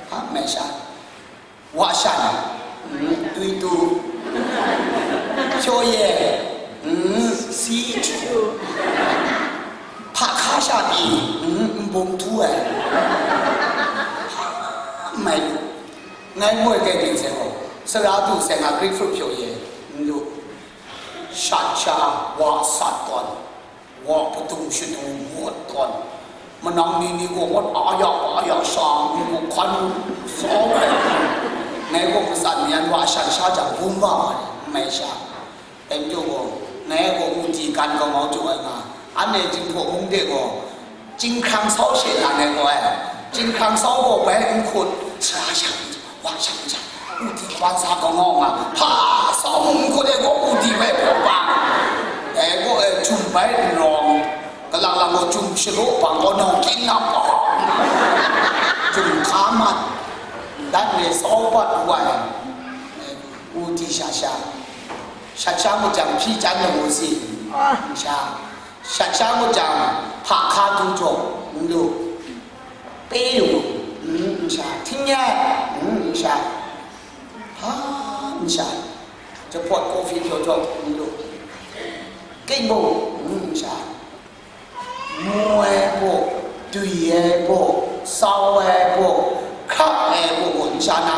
hpa n mai sha, wa shan, mm, twi tu, hpyaw ye, mm, si chu, hpa hka sha pyi, mm, n bung htu ai, hpa n mai lu. Ngai moi kai byin sai gaw, sara du sai nga, grapefruit hpyaw ye, n lu, shat sha, wa sat tawn, wa padung shadung ngut tawn, manang ni ni gaw ngut aya aya sha, ni gaw hkan sau ai. Ngai gaw matsan ni yan wa shan sha jang, bum wa ai, n mai sha. Dai majaw gaw, ngai gaw u di gan kangau jaw ai nga, anhte Jinghpaw mung de gaw, chyinghkrang sau she lang ai gaw ai, chyinghkrang sau gaw bai n hkut, sara shang, wa shang shang, u di wan sa kangau nga, hpa sau mung n hkut ai gaw, u di bai hpaw bang, dai gaw ai jum bai n rawng, kalang lang gaw jum sharaw bang gaw nau kyin na bang, jum hka mat. Dan re sau pat wu ai, u di sha sha, shat sha ngut jang hpyi chyan lamu si, n sha, shat sha ngut jang hpa hka du jaw, n lu, pe lu, n, n sha, htingnyai, n, n sha, hpa, n sha, jahpawt kawhpyi jaw jaw, n lu, king bung, n, n sha. Mu ai baw, dwi ai baw, sau ai baw, hkrak ai baw gaw n sha na,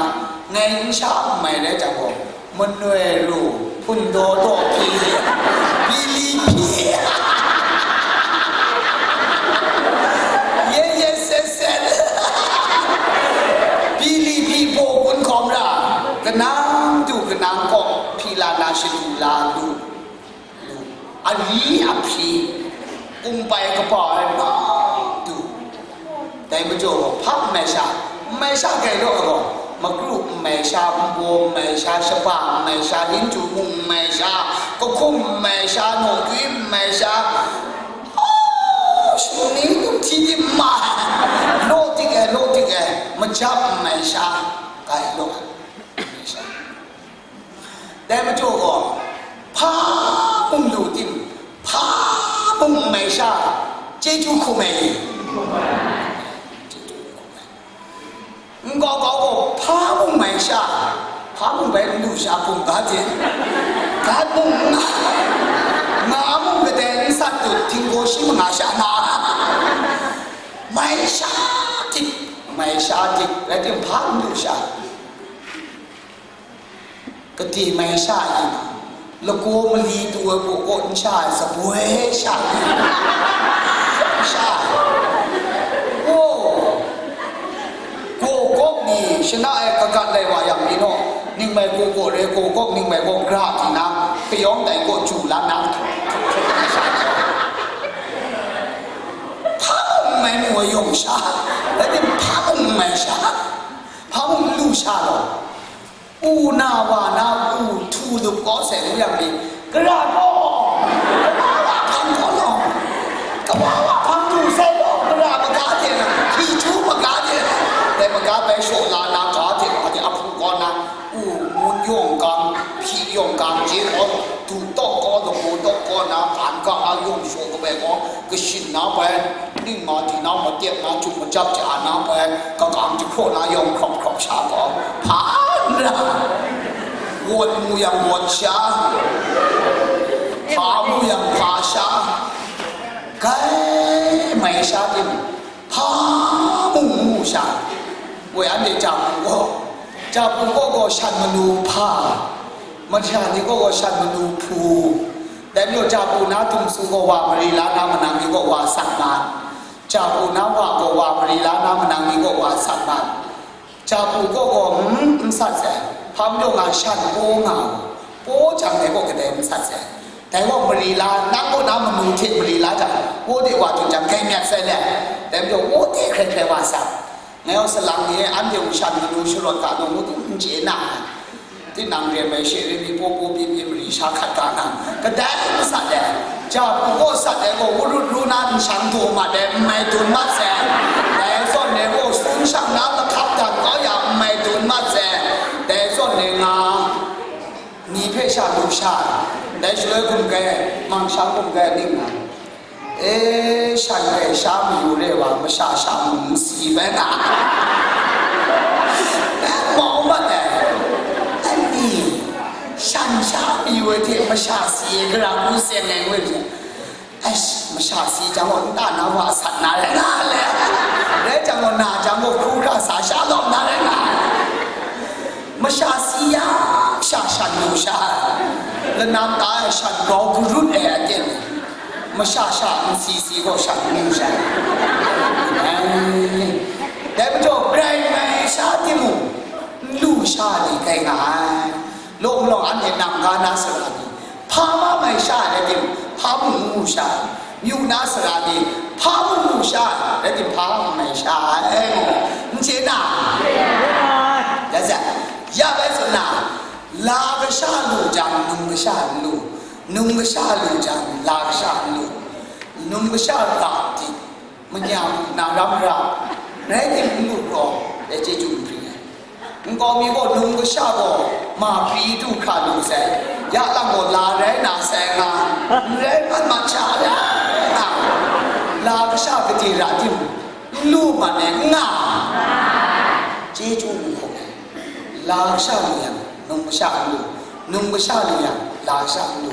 ngai n sha n mai rai jang gaw, manoi ru, hpun daw daw hpyi, bili hpyi, ye ye set set, bili hpyi baw kun hkawm ra, kanang du kanang kaw hpyi la na shadu la lu. Lu, ari ahpyi, kungpai kaba ai matu. Dai majaw gaw, hpa n mai sha, n mai sha grai law ai gaw, makru n mai sha, nbaw n mai sha, shaba n mai sha, hindu mung n mai sha, kahkum n mai sha, nawngwi n mai sha, oh, shani kum hti di n ma ai, law dik ai, law dik ai, majap n mai sha, grai law ai, n mai sha. Dai majaw gaw, hpa mung lu tim, hpa mung n mai sha, chyeju hkum ai. Chyeju hkum ai. Nkau kau gaw, hpa mung mai sha, hpa mung bai n lu sha, bum ga hte, ga mung n nga, nga mung kadai n sat dut, htinggaw shi manga sha na, mai sha dik, mai sha dik, rai tim, hpa n lu sha. Gade mai sha yin, lagaw mali tu ai baw kaw n sha ai, saboi sha, sha, o, gaw gawk ni shana ai kagat lai wa yang ni naw, ning mai gaw gaw re, gaw gawk ning mai gaw gra di na, kayawng dai kaw ju la na, hpa mung mai mu ai yawng sha, rai tim, hpa mung mai sha, hpa mung lu sha law. U na wa na u htu lup kau sai ngu yang ni, gara gaw, kawa wa hpang gaw law, kawa wa hpang du sai law, gara maga de na, hti htu maga de na, dai maga bai shaw la na, ga de wa de, a hpu gaw na, u, ngun yawng gang, hpyi yawng gang je gaw, du tawk gaw, lamu tawk gaw na, ban ga a yawng shaw kabai gaw, kashin na bai, ning ma di na, matep na, jum majap ja na bai, kakam jahkraw na yawng hkrawp hkrawp sha gaw, hpa n ra, wawt mu yang wawt sha, hpa mu yang hpa sha, grai mai sha tim, hpa mung mu sha, woi anhte japu gaw, japu gaw gaw shan manu hpa, masha ni gaw gaw shan manu hpu, dai majaw japu na htum su gaw wa mari la na manang ni gaw wa sat mat, japu na wa gaw wa mari la na manang ni gaw wa sat mat, japu gaw gaw, mm, n sat sai, hpa majaw nga shan paw nga u, paw jang dai gaw kadai n sat sai, dai gaw mari la, nang gaw na manu hte mari la jang, paw de wa tun jang, grai myat sai le, dai majaw paw de hkrai hkrai wa sat. Ngai gaw salang ni e, anhte mung shan manu sharawt ga law ngut n chye na ai. Tinang re mai she re mi paw paw pyi pyi mari sha hkat ga na, kadai masat ai, japu gaw sat ai gaw, wurut ru na nshang daw mat ai, n mai dun mat sai. Dai zawn e gaw, sun shang na lahkap dat kau ya, n mai dun mat sai. Dai zawn e nga, ni hpe sha lu sha, dai shaloi hkum kai, mang shang hkum kai ning nga. E, shan gaw sha mayu re wa, masha sha mung n si bai na. E, mau mat ai. Ani, shan sha mayu ai hte masha si ai gara ngu seng ai ngu ai hte, ai, masha si jang gaw, nta na wa sat na rai nga le. Rai jang gaw, na jang gaw, hkru hkra sa sha lawm na rai nga. Masha si yang sha shan lu sha, lanam ta ai shan grau garut ai aten, masha sha n si si gaw shan lu sha. Ai, dai majaw, grai mai sha timung, n lu sha ni kai nga ai. Law malawng anhte nang ga na sara ni, hpa ma mai sha ai rai tim, hpa mung n mu sha ai. Myu na sara ni, hpa mung mu sha ai rai tim, hpa mung mai sha ai, n chye na? Ya sai, ya bai tsun na, la kasha lu jang, num kasha n lu, num kasha lu jang, la kasha n lu, num kasha ra di, manya mu na ram ra, rai tim n lu gaw, dai chyeju n hpring ai. Nkau mi gaw num kasha gaw ma pri du hkra lu sai, ya lang gaw la rai na sai nga, n rai mat mat sha rai nga, la kasha gade ra tim, n lu mat ai n nga, chyeju n hkum ai. La kasha lu yang, num kasha n lu, num kasha lu yang, la kasha n lu.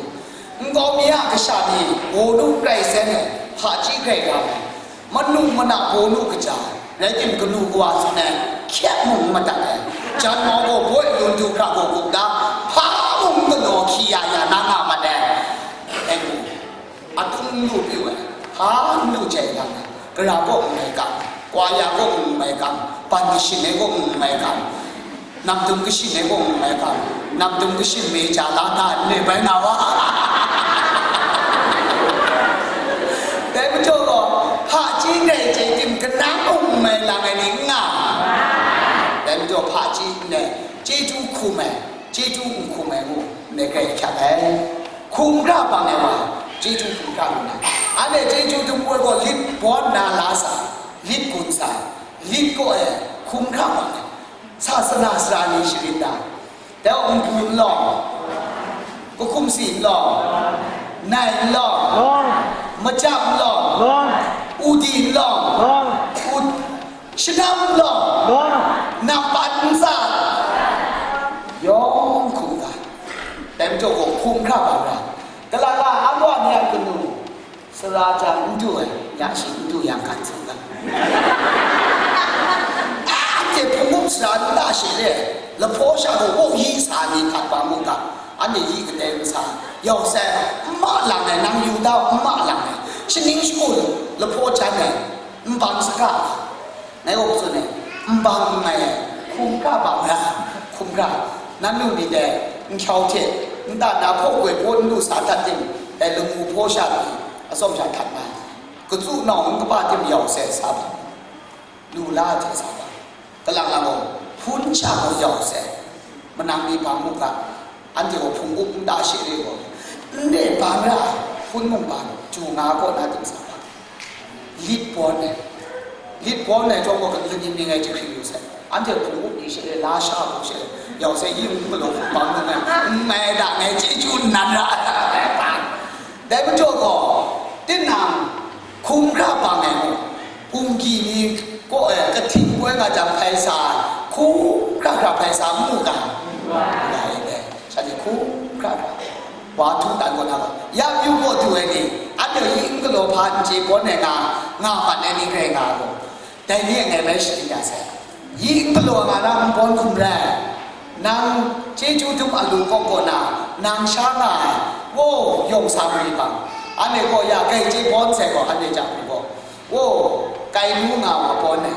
Nkau mi a kasha ni, gaw nu grai sai ai, hpaji grai ra ai. Manu mana gaw nu kaja, rai tim, kanu kawa tsun ai, hkyep mung n madat ai, jan mau gaw boi lun du hkra gaw gup da, hpa mung galaw hkyi ya ya na nga mat ai. Dai mu, atung n lu pyu ai, hpa n lu jai lang ai, gara gaw n mai kam, kwaya gaw n mai kam, ban kashin ai gaw n mai kam. Namdum kashin ai gaw n mai kam, namdum kashin me ja la na n le bai na wa. Dai majaw gaw, hpaji grai chye tim kanang mung n mai lang ai ni n nga. Dai majaw, hpaji n rai, chyeju hkum ai, chyeju n hkum ai ngu, ndai grai hkyap ai. Hkum hkra bang ai wa, chyeju hkum hkra lu na. Anhte chyeju dum ai gaw lit bawn na la sa, lit gun sa, lit kaw ai, hkum hkra bang ai. Sasana sara ni sharin da. Dai gaw, npu n lawng, kahkumsi n lawng, nai n lawng, lawng, macap n lawng, lawng, udi n lawng, lawng, u-, shanam n lawng, lawng, nampan n tsat, yawng hkum ga. Dai majaw gaw hkum hkra bang ra. Kalang a, a gaw ni a kanu, sara jan n du ai, ya shi n du yang kan tsun ga. Anhte hpung up sara n da she le, lahpaw sha gaw, wo yi sa ni htat bang mu ga, anhte yi kadai n sa, yau sai, n ma lang ai, nang yu da, n ma lang ai, shaning shagu lahpaw jan ai, n bang saga. Ngai gaw tsun ai, n bang n mai ai, hkum hkra bang ra, hkum hkra, nan nu myit dai, n hkyau hte, nta na hpaw goi hpaw n lu sa htat tim, dai lamu hpaw sha pyi, atsawm sha htat na, katsu nau n kaba tim yau sai sa bang, lu la hte sa bang, kalang lang gaw, hpun sha gaw yau sai, manang mi bang mu ga, anhte gaw hpung up n da she re gaw, n re bang ra ai, hpun mung bang, ju nga kaw na tim sa bang. Lit bawn ai, lit bawn ai chyawm gaw, lani ning ai jahkring yu sai. Anhte hpung up ni she e, la sha hpung she e, yau sai, yi n galaw hpung bang nang ai, n mai da ngai chyeju n nan ra ai. Dai majaw gaw, tinang hkum hkra bang ai gaw, bungli ni kaw e, kahting koi nga jang hpai sa ai, hkum hkra hkra hpai sa n mu ga? N ga ai dai. Shanhte hkum hkra hkra, wa htu dan kaw na gaw, ya pyu kaw du ai ni, anhte yi n galaw hpa n chye bawn ai nga, nga mat ai ni grai nga gaw, dai ni a ngai bai sharin ya sai. Yi n galaw nga na n bawn hkum rai, nang chyeju dum a lu kawng kaw na, nang sha nga ai, wo, yawng sa mari bang, anhte gaw ya grai chye bawn sai gaw, anhte jang hku gaw, wo, kai nu nga wa bawn ai.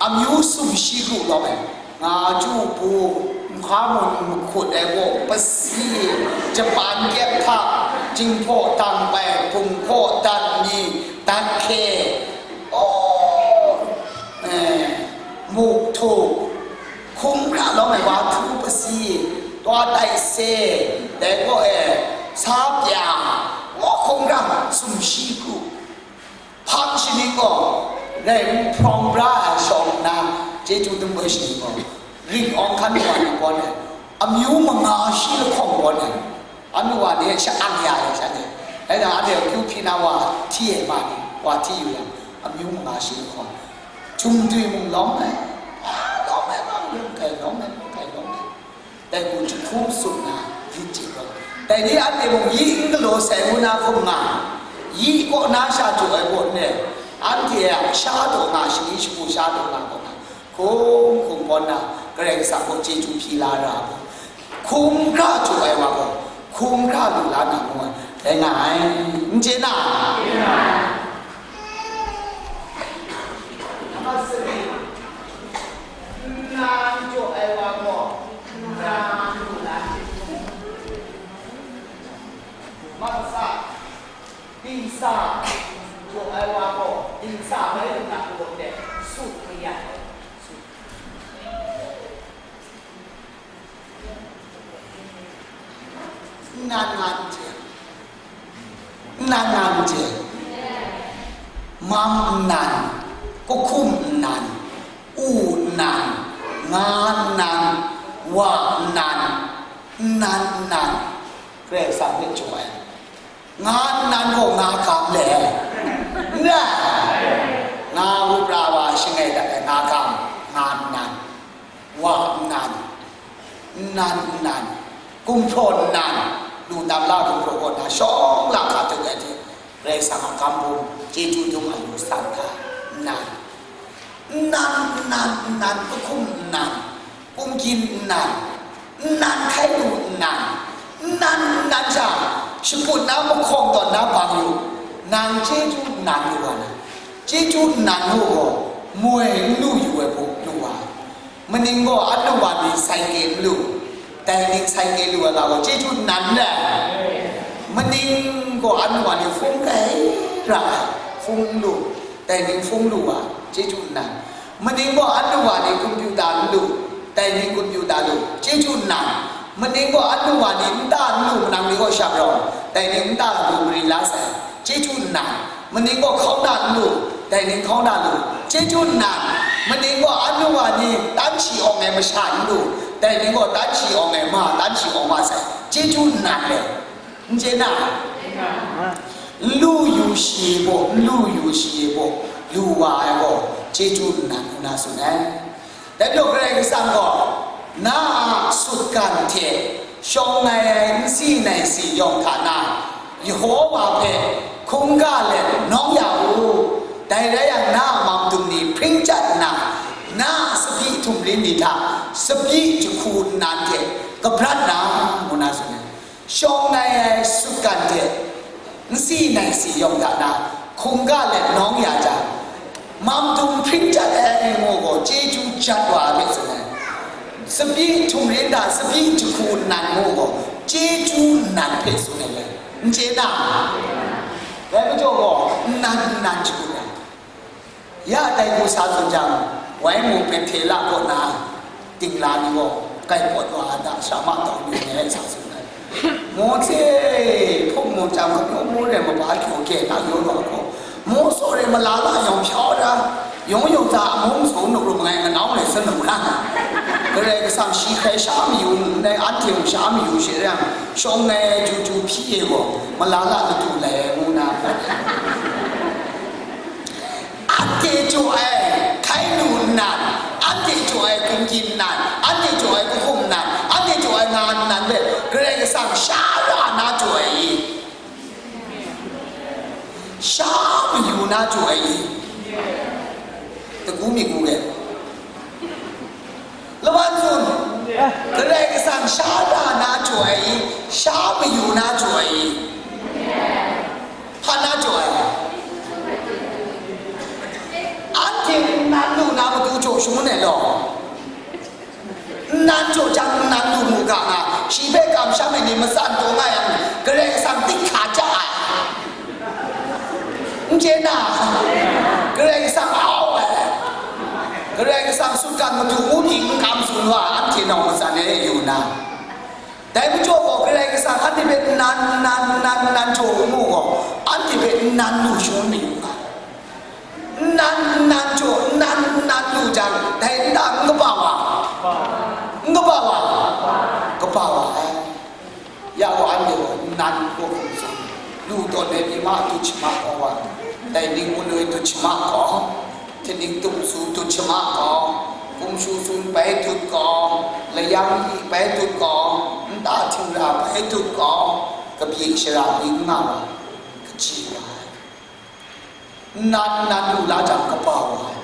Amyu sumshi kru lawm ai, nga ju bu, nhka mun mahkut ai gaw pasi, Japan kyep hta, jinghpaw dang bai, bung hkaw dat mi, dat hkye, oh, eh, muk htuk, hkum hkra lawm ai wa htu pasi, twa tai se, dai gaw e, sa pya, oh, hkum hkra sumshi kru. Hpang shaning gaw, rai n hprawng bra ai shawng nna, chyeju dum ai shaning gaw, ring awng hkan wa ni gawn ai, amyu manga shi lahkawng gawn ai, anu wa ni sha-ang ya ai sha ni, rai nna, anhte akyu hpyi na wa hti ai ma ni, wa hti yu yang, amyu manga shi lahkawng, jumdui mung lawm ai, lawm ai, lawm ai, lawm ai, lawm ai, lawm ai. Dai hku jahku masum na lit chye gaw, dai ni anhte mung yi n galaw sai ngu na hkum nga, yi kaw na sha jaw ai gaw n rai, anhte a sha taw nga, shani shagu sha taw nga gaw na, hkum hkum gawn na, Karai Kasang gaw chyeju hpyi la ra ai gaw, hkum hkra jaw ai wa gaw, hkum hkra lu la na ngu ai, dai nga ai, n chye na? Nnan jaw ai wa gaw, nnan lu na hte, maksa, dingsa, jaw ai wa gaw, dingsa bai lu na gaw, sut kaya ai, sut. Nnan nga n chye, nnan nga n chye, mam nnan, kahkum nnan, u nnan, nga nnan, Wa nnan, nnan, nnan, Karai Kasang hpe jaw ai. Nga nnan gaw nga gam le, n rai? Nga wu pra wa shangai dat ai nga gam, nga nnan, wa nnan, nnan nnan, gumhpraw nnan, lu tam la gumhpraw kaw na shawng la hka tuk ai hte, Karai Kasang a gam bum chyeju dum a lu san ga, nnan, nnan, nnan, nnan, kahkum nnan, kungyin nnan, nnan hkai lu nnan, nnan, nnan sha, shakut na mahkawng tawn na bang yu, nang chyeju nnan lu wa na, chyeju nnan lu gaw, moi n lu yu ai hku lu wa ai. Maning gaw anlu wa ni saike n lu, dai ning saike lu ai ga gaw chyeju nnan re ai. Maning gaw anlu wa ni hpung kai ra ai, hpung n lu, dai ning hpung lu wa, chyeju nnan. Maning gaw anlu wa ni kumpiuta n lu, dai ning kumpiuta lu, chyeju nnan. Maning gaw anlu wa ni nta n lu, manang ni gaw shap rawng, dai ning nta lu mari la sai, chyeju nnan. Maning gaw hkauna n lu, dai ning hkauna lu, chyeju nnan. Maning gaw anlu wa ni tan shi awng ai masha n lu, dai ning gaw tan shi awng ai ma, tan shi awng wa sai, chyeju nnan le. N chye na? N lu yu shi e baw, n lu yu shi e baw, lu wa ai gaw, chyeju nnan ngu na tsun ai. Dai majaw Karai Kasang gaw, na a sutgan hte shawng ngai ai nsi naisi yawng hta na, Yehova hpe hkungga let nawng ya u. Dai rai yang, na a mamdum ni hpring chyat nna, na a tsabyi htum rin ni hta tsabyi jahku nnan hte kabrat na, ngu na tsun ai. Shawng ngai ai sutgan hte nsi naisi yawng hta na hkungga let nawng ya jang, mamdum hpring chyat ai ngu gaw chyeju jat wa ai hpe tsun ai. Tsabyi htum rin hta tsabyi jahku nnan ngu gaw chyeju nnan hpe tsun ai le, n chye na? Dai majaw gaw nnan nnan jahku ai. Ya dai hku sa tsun jang, wai mu Behtela kaw na dingla ni gaw, kai pawt wa ai hta, sha ma tau mi ai sa tsun ai. Mawse, hpung mung chyam kamyaw mu re maba kyaw kye na yaw wa hkaw, Mawse re malala yawng hpya ra, yawng yawng hta amung su nu rum ngai manau re sanum ra. Karai Kasang shi hkrai sha mayu, ndai anhte mung sha mayu she rang, shawng ngai ju ju hpyi e gaw, malala latu lai ai ngu na. Anhte jaw ai hkai lu nnan, anhte jaw ai kungyin nnan, anhte jaw ai kahkum nnan, anhte jaw ai nga nnan hpe Karai Kasang sha ra na jaw ai i? Sha mayu na jaw ai i? Dagu mi gu let. Lawan tsun, Karai Kasang sha ra na jaw ai i? Sha mayu na jaw ai i? Hpa na jaw ai? Anhte nnan lu na matu jaw shangun ai law, nnan jaw jang nnan lu mu ga nga, shi hpe kamsham ai ni matsan taw nga yang, Karai Kasang dik hka ja ai. N chye na? Karai Kasang au ai. Karai Kasang sutgan matu ngu pyi n kam tsun wa, anhte nawng matsan e yu na. Dai majaw gaw, Karai Kasang anhte hpe nnan, nnan, nnan, nnan jaw ngu gaw, anhte hpe nnan lu shangun mayu ga. Nnan, nnan jaw, nnan, nnan lu jang, dai nta n kaba wa? N kaba wa? Kaba wa ai. Ya gaw, anhte gaw nnan hkum tsun, lu tawn ai pyi ma tut shama gaw wa, dai ning gun ai tut shama gaw, htingnu tum su tut shama gaw, hkum shu sun bai tut gaw, layang yi bai tut gaw, nta htingra bai tut gaw, kabyi shara byin nga wa, kaji wa ai. Nnan, nnan lu la jang kaba wa ai.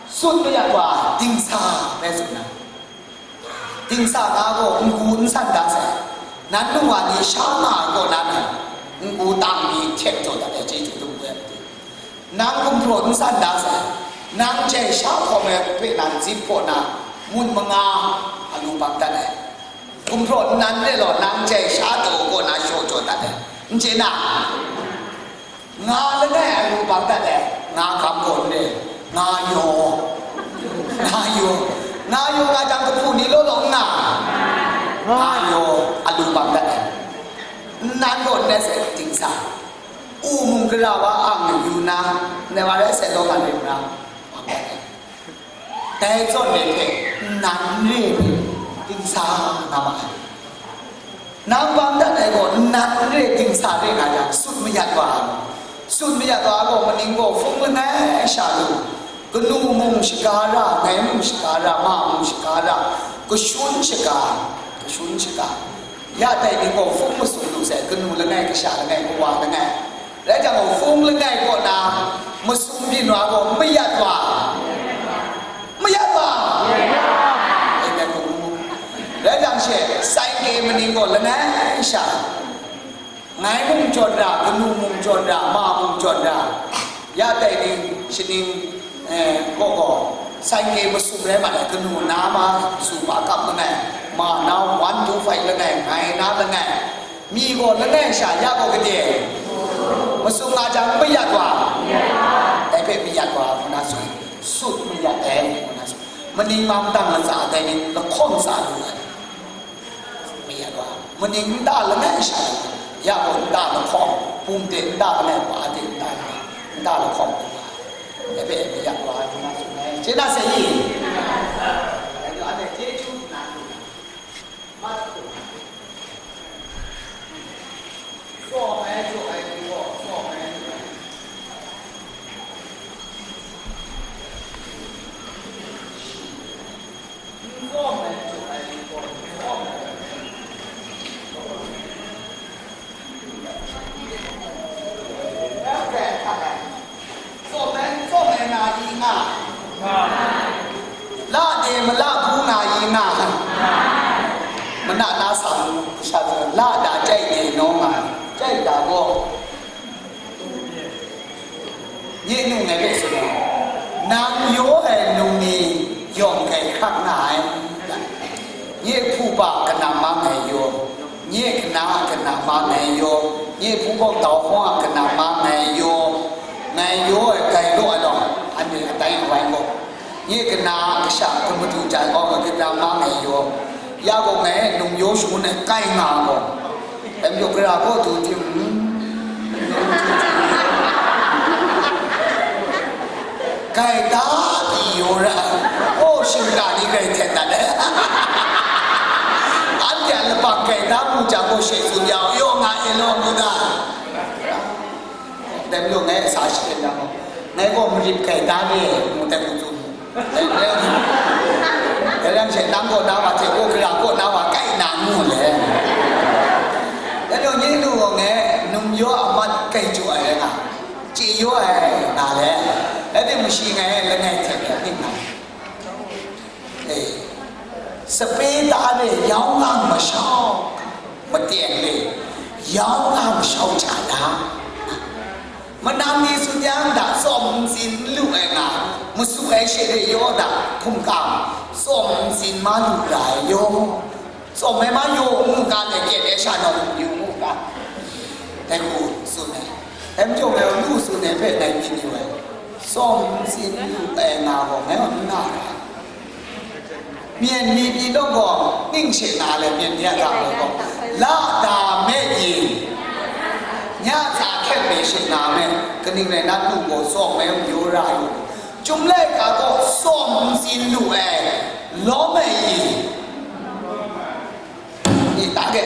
Tsun mayat wa, dingsa bai tsun ai. Dingsa nga gaw n-gu n san da sai. Nan nung wa ni sha nga ai kaw na, nang n-gu tang mi hte jaw dat ai chyeju dum goi ai matu. Nang gumhpraw n san da sai. Nang jai sha hkawm ai hpe nan zip hpaw na, mun manga a lu bang dat ai. Gumhpraw nnan re law, nang jai sha daw kaw na shaw jaw dat ai. N chye na? Nga langai a lu bang dat ai, nga hkam gaw n re, nga yaw, nga yaw, nga yaw nga jang kahpu ni law law n nga, nga yaw a lu bang dat ai. Nnan gaw n rai sai, dingsa, u mung gara wa ang yu na, ndai wa rai sai law, nga rai mara, bang dat ai. Dai zawn e hpe nnan re hpe Dingsa nga ma ai. Nang bang dat ai gaw, nnan re dingsa re nga jang, sut mayat wa ai. Sut mayat wa ai gaw, maning gaw hpung langai sha lu, kanu mung shaga ra, ngai mung shaga ra, ma mung shaga ra, kashun shaga, kashun shaga. Ya dai ni gaw hpung masum lu sai, kanu langai, kasha langai, kawa langai. Rai jang gaw, hpung langai kaw na masum byin wa gaw mayat wa. Mayat wa. Amen. Rai jang she, saike maning gaw langai sha. Ngai mung jawn ra, kanu mung jawn ra, ma mung jawn ra. Ya dai ni shaning, eh, gaw gaw, saike masum rai ma ai, kanu na ma su pa kap langai, ma na one two five langai, ngai na langai. Mi gaw langai sha ya gaw gade, masum nga jang mayat wa, dai hpe mayat wa, ngu na su, sut mayat ai, ngu na su, maning ma madang latsa dai ni lahkawng sa lu ai, mayat wa, maning nta langai sha lu ai, ya gaw nta lahkawng, bum de nta langai, wa de nta langai, nta lahkawng lu ai, dai hpe mayat wa, ngu na su ai, chye na sai i? Dai gaw anhte chyeju na lu ai. Tawm ai, tawm ai na i nga, la de mala hku na i nga, mana na sa mu, kasha zawn, la da jai de nawng ai, jai da gaw, nye nu ngai hpe tsun ai, nang yaw ai num ni yawng hkrai hkrak nga ai, nye hpu pa kanam mang ngai yaw, nye kana kanam mang ngai yaw, nye hpu bawng tau hkawng a kanam mang ngai yaw, ngai yaw ai grai law ai law, anhte atai awai gaw, nye kana kasha hkun madu jai gaw, ngai kanam mang ngai yaw, ya gaw ngai num yaw shangun ai kai nga gaw, dai majaw gara kaw du tim, Gaita pyi yaw ra, oh, shingkang ni grai hten dat ai. Anhte a lapang gaita mu jang gaw, she tsun ya, yaw nga e law, ngu da. Dai majaw ngai sa shaden yang gaw, ngai gaw marip gaita re, ngu dat hku tsun. Dai yang, dai yang she nang kaw na wa hte, oh, gara kaw na wa kai na ngu le. Dai majaw nye nu gaw ngai num yaw a mat kai jaw ai rai nga. Chye yaw ai nga le, rai timung, shi ngai langai hte ning nga. E, sape ta re yau nga mashau, mateng re yau nga mashau hta na, manam ni tsun yang, da tsawm ntsin n lu ai nga, masu ai she re yaw da hkum kang, tsawm ntsin ma lu ra ai yaw. Tsawm ai ma yaw ngu ga, dai kyen ai sha nau yu ngu ga, dai hku tsun ai. Dai majaw ngai lu tsun ai hpe ngai myit yu ai. Tsawm ntsin lu ai nga gaw ngai gaw n na ra. Myen mi pyi nawng gaw ning she na le, myen ni a ga gaw, la da me i, nya hta hkyet me she na me, kaning rai na, lu gaw tsawm ai mayu ra yu. Chyum laika gaw tsawm ntsin lu ai, lawm ai i? Myit ta ge.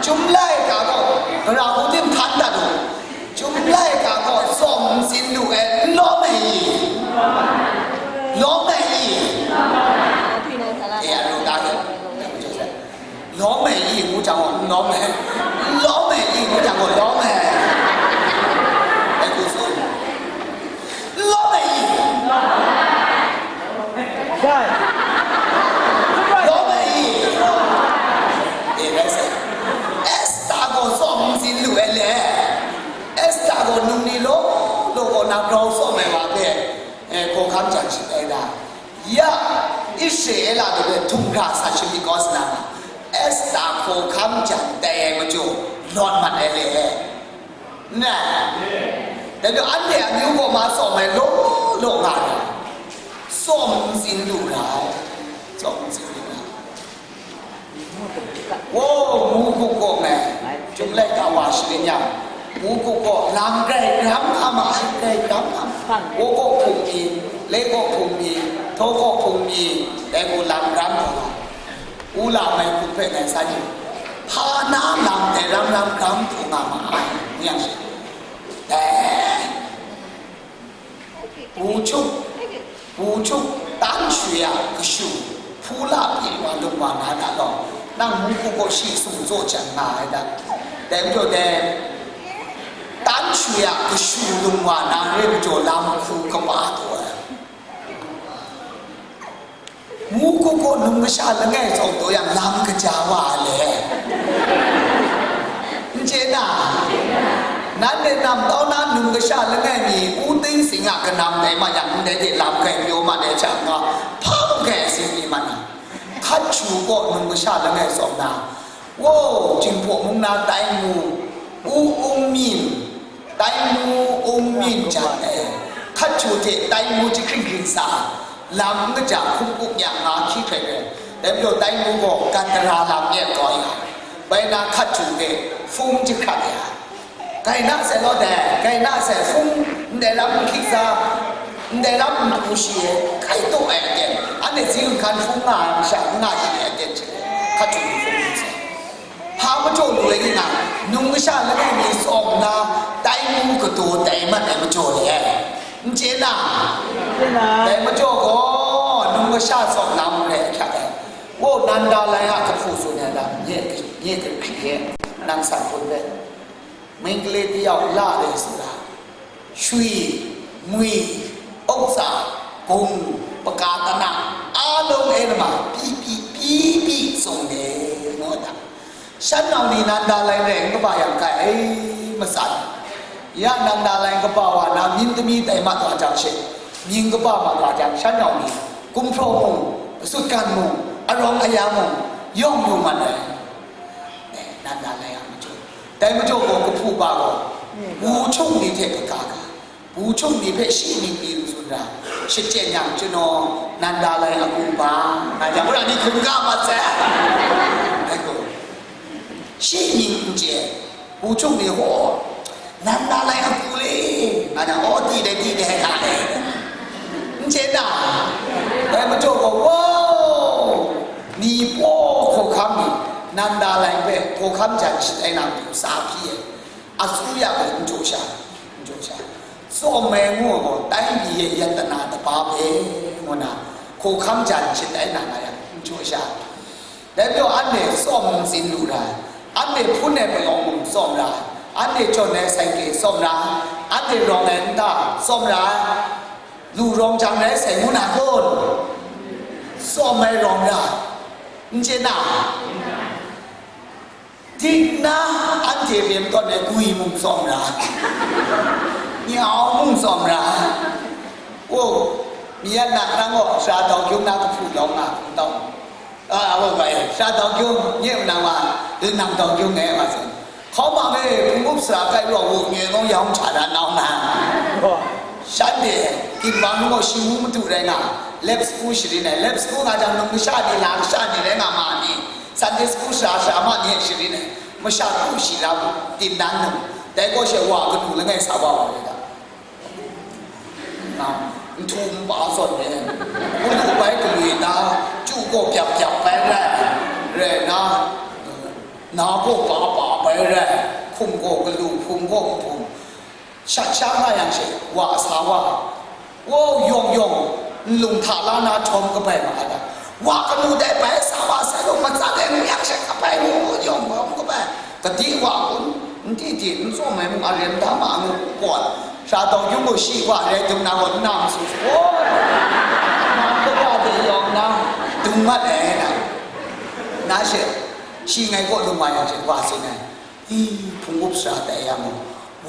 Chyum laika gaw, gara hku tim hkan dat u. Chyum laika gaw tsawm ntsin lu ai, n lawm ai i? Lawm ai i? E, a lu ta ge. Lawm ai i ngu jang gaw, n lawm ai. N lawm ai i ngu jang gaw, lawm ai. Dai hku tsun. N lawm ai i? Lawm ai i? E, rai sai. Esta gaw tsawm ntsin lu ai le. Esta gaw num ni law law gaw na grau tsawm ai wa hpe, e, hkawhkam jan shatai da. Ya, Israela ni hpe htum hkra sa shamyit kau sa na, Esta hkawhkam jan tai ai majaw, lawt mat ai le. N rai? Dai majaw anhte amyu gaw ma tsawm ai law law nga ra, tsawm ntsin lu ra ai, tsawm ntsin lu ra ai. Wo, ngu hku gaw ngai, Chyum laika wa sharin yang, ngu hku gaw lam grai gram nga ma ai, grai gram nga ma ai. Wo gaw hpung mi, le gaw hpung mi, htaw gaw hpung mi, dai gaw lam gram nga ma ai. Hpula mai hku hpe ngai san yu, hpa na lam dai ram ram gram hpung nga ma ai, ngu yang she, dai, Pu Chup, Pu Chup, tan shui a kashu, hpula pyi wa lung wa na da gaw, nang mung hku gaw shi sung tsaw jan nga ai da. Dai majaw dai, tan shui a kashu lung wa na re majaw lam hku kaba taw ai. Mung hku gaw num kasha langai tsawm taw yang lam kaja wa ai le. N chye na? Nanhte namtau na num kasha langai mi, u ting sing a kanam dai ma yang, ndai de lam kai pyaw ma dai hta nga, hpa mung kai ai si mi man na? Hkat htu gaw num kasha langai tsawm na, Wow, Jinghpaw mung na Taimu, U Ung Min, Taimu Ung Min jan ai, hkat htu hte Taimu jahkring hkring sa, lam n kaja hkum up ya nga hkyi hkrai ai. Dai majaw Taimu gaw gat tara lam e kau ya, bai na hkat htu hte hpung jahkrat ya. Kai na sai law dai, kai na sai hpung, ndai lam n hkyit sa, ndai lam n pru shi e, kai taw ai aten, anhte zing hkan hpung nga ai masha n nga shi ai aten hte, hkat htu hpung n sai. Hpa majaw lu ai ni nga, num kasha langai mi tsawm na, Taimu kadaw tai mat ai majaw le ai. N chye na? Dai majaw gaw, num kasha tsawm na mung rai ahkyak ai. Wow, Nanda lai a kahpu tsun ai lam, nye, nye kahkri e, nang san hpun bai. Ming gale tayau la le sara, shui, ngwi, auksa, gung, paka tana, along e nama, pyi pyi, pyi pyi tsung le, ngu da. Shan nau ni Nanda lai rai n kaba yang kai ai matsan. Ya Nanda lai kaba wa na mying dami tai mat wa jang she, mying kaba mat wa jang, shan nau ni, gumhpraw mung, sutgan mung, arawng aya mung, yawng yu mat ai. Nanda lai a majaw. Dai majaw gaw kahpu ba gaw, wu hkyung ni hte kaga ga, wu hkyung ni hpe shi mying mi n tsun ra, shachyen yang, Chanaw Nanda lai a ku ba, nga jang, wora ni hkun ga mat sai. Dai gaw, shi mying n chye, wu hkyung ni gaw, Nanda lai a ku le, nga jang, aw, di dai, di dai, nga dai. N chye na? Dai majaw gaw, wow, ni paw hkawhkam ni, Nanda lai hpe hkawhkam jan shatai na matu sa hpyi ai, asuya gaw n jaw sha, n jaw sha, tsawm ai ngu ai gaw, တိုင်းပြည်ရဲ့ ရတနာ တစ်ပါးပဲ ngu na, hkawhkam jan shatai na nga yang, n jaw sha. Dai majaw, anhte tsawm ntsin lu ra ai, anhte hpun ai palawng mung tsawm ra ai, anhte jawn ai saike tsawm ra ai, anhte rawng ai nta tsawm ra ai, lu rawng jang rai sai ngu na kun? Tsawm ai rawng ra ai, n chye na? Dik na, anhte rem tawn ai gwi mung tsawm ra ai, nyau mung tsawm ra ai. O, mi yan na nang gaw sara dau gyung na kahpu lawng nga hkungdaw. A, a, wa, wa, e, sara dau gyung, nye nang wa, nang dau gyung e, wa tsun. Hkau ma me, hpung up sara kai raw wu, nye gaw yawng hta dan nau na. Shanhte, ginwang gaw shi ngu madu rai nga, lep sagu sharin ai, lep sagu nga jang, num kasha ni, la kasha ni rai nga ma ni, Sunday school sara, sara ma ni e sharin ai, masha ku shi la mu, tim dan num, dai gaw she wa kanu langai sa wa wa rai ga. Na, nhtu npa zawn e, galu bai galwi na, chyu gaw byap byap bai rai, rai na, na gaw pa pa bai rai, hkum gaw galu, hpung gaw nhpung, shat sha nga yang she, wa sa wa, wow, yawng yawng, nlung hta la na htawm kabai ma ai da. Wa kanu dai bai sa wa sai gaw, matsan ai ngu yang she kabai mu, yawng yawng kabai. Kadi wa kun, n di di, n tsawm ai mung a ren da ma ngu, kawn. Sara dau yung gaw shi wa rai dung na gaw, n na masu su, o, na kaga de yawng na, dung mat ai na. Na she, shi ngai kaw lung wa yang she, wa tsun ai. I, hpung up sara tai yang gaw,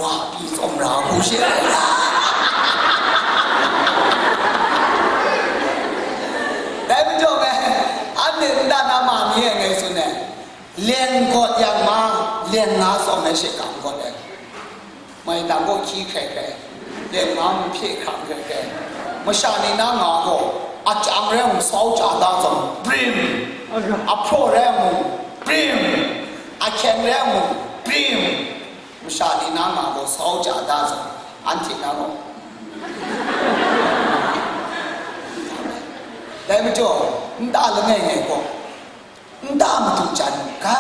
wa pyi tsawm ra hku she. Dai majaw me, anhte nta na ma ni e ngai tsun ai, leng gawt yang ma, leng nga tsawm ai she, kam gawt ai. Mai tang gaw hkyi hkrai hkrai, leng nga mung hpye hkrang hkrai hkrai. Masha ni na nga gaw, a chyang rai mung sau ja da zawn, brim, a hpraw rai mung, brim, a hkyeng rai mung, brim. Masha ni na nga gaw sau ja da zawn, anhte na gaw. Dai majaw, nta langai ngai gaw, Nta madu jan, ga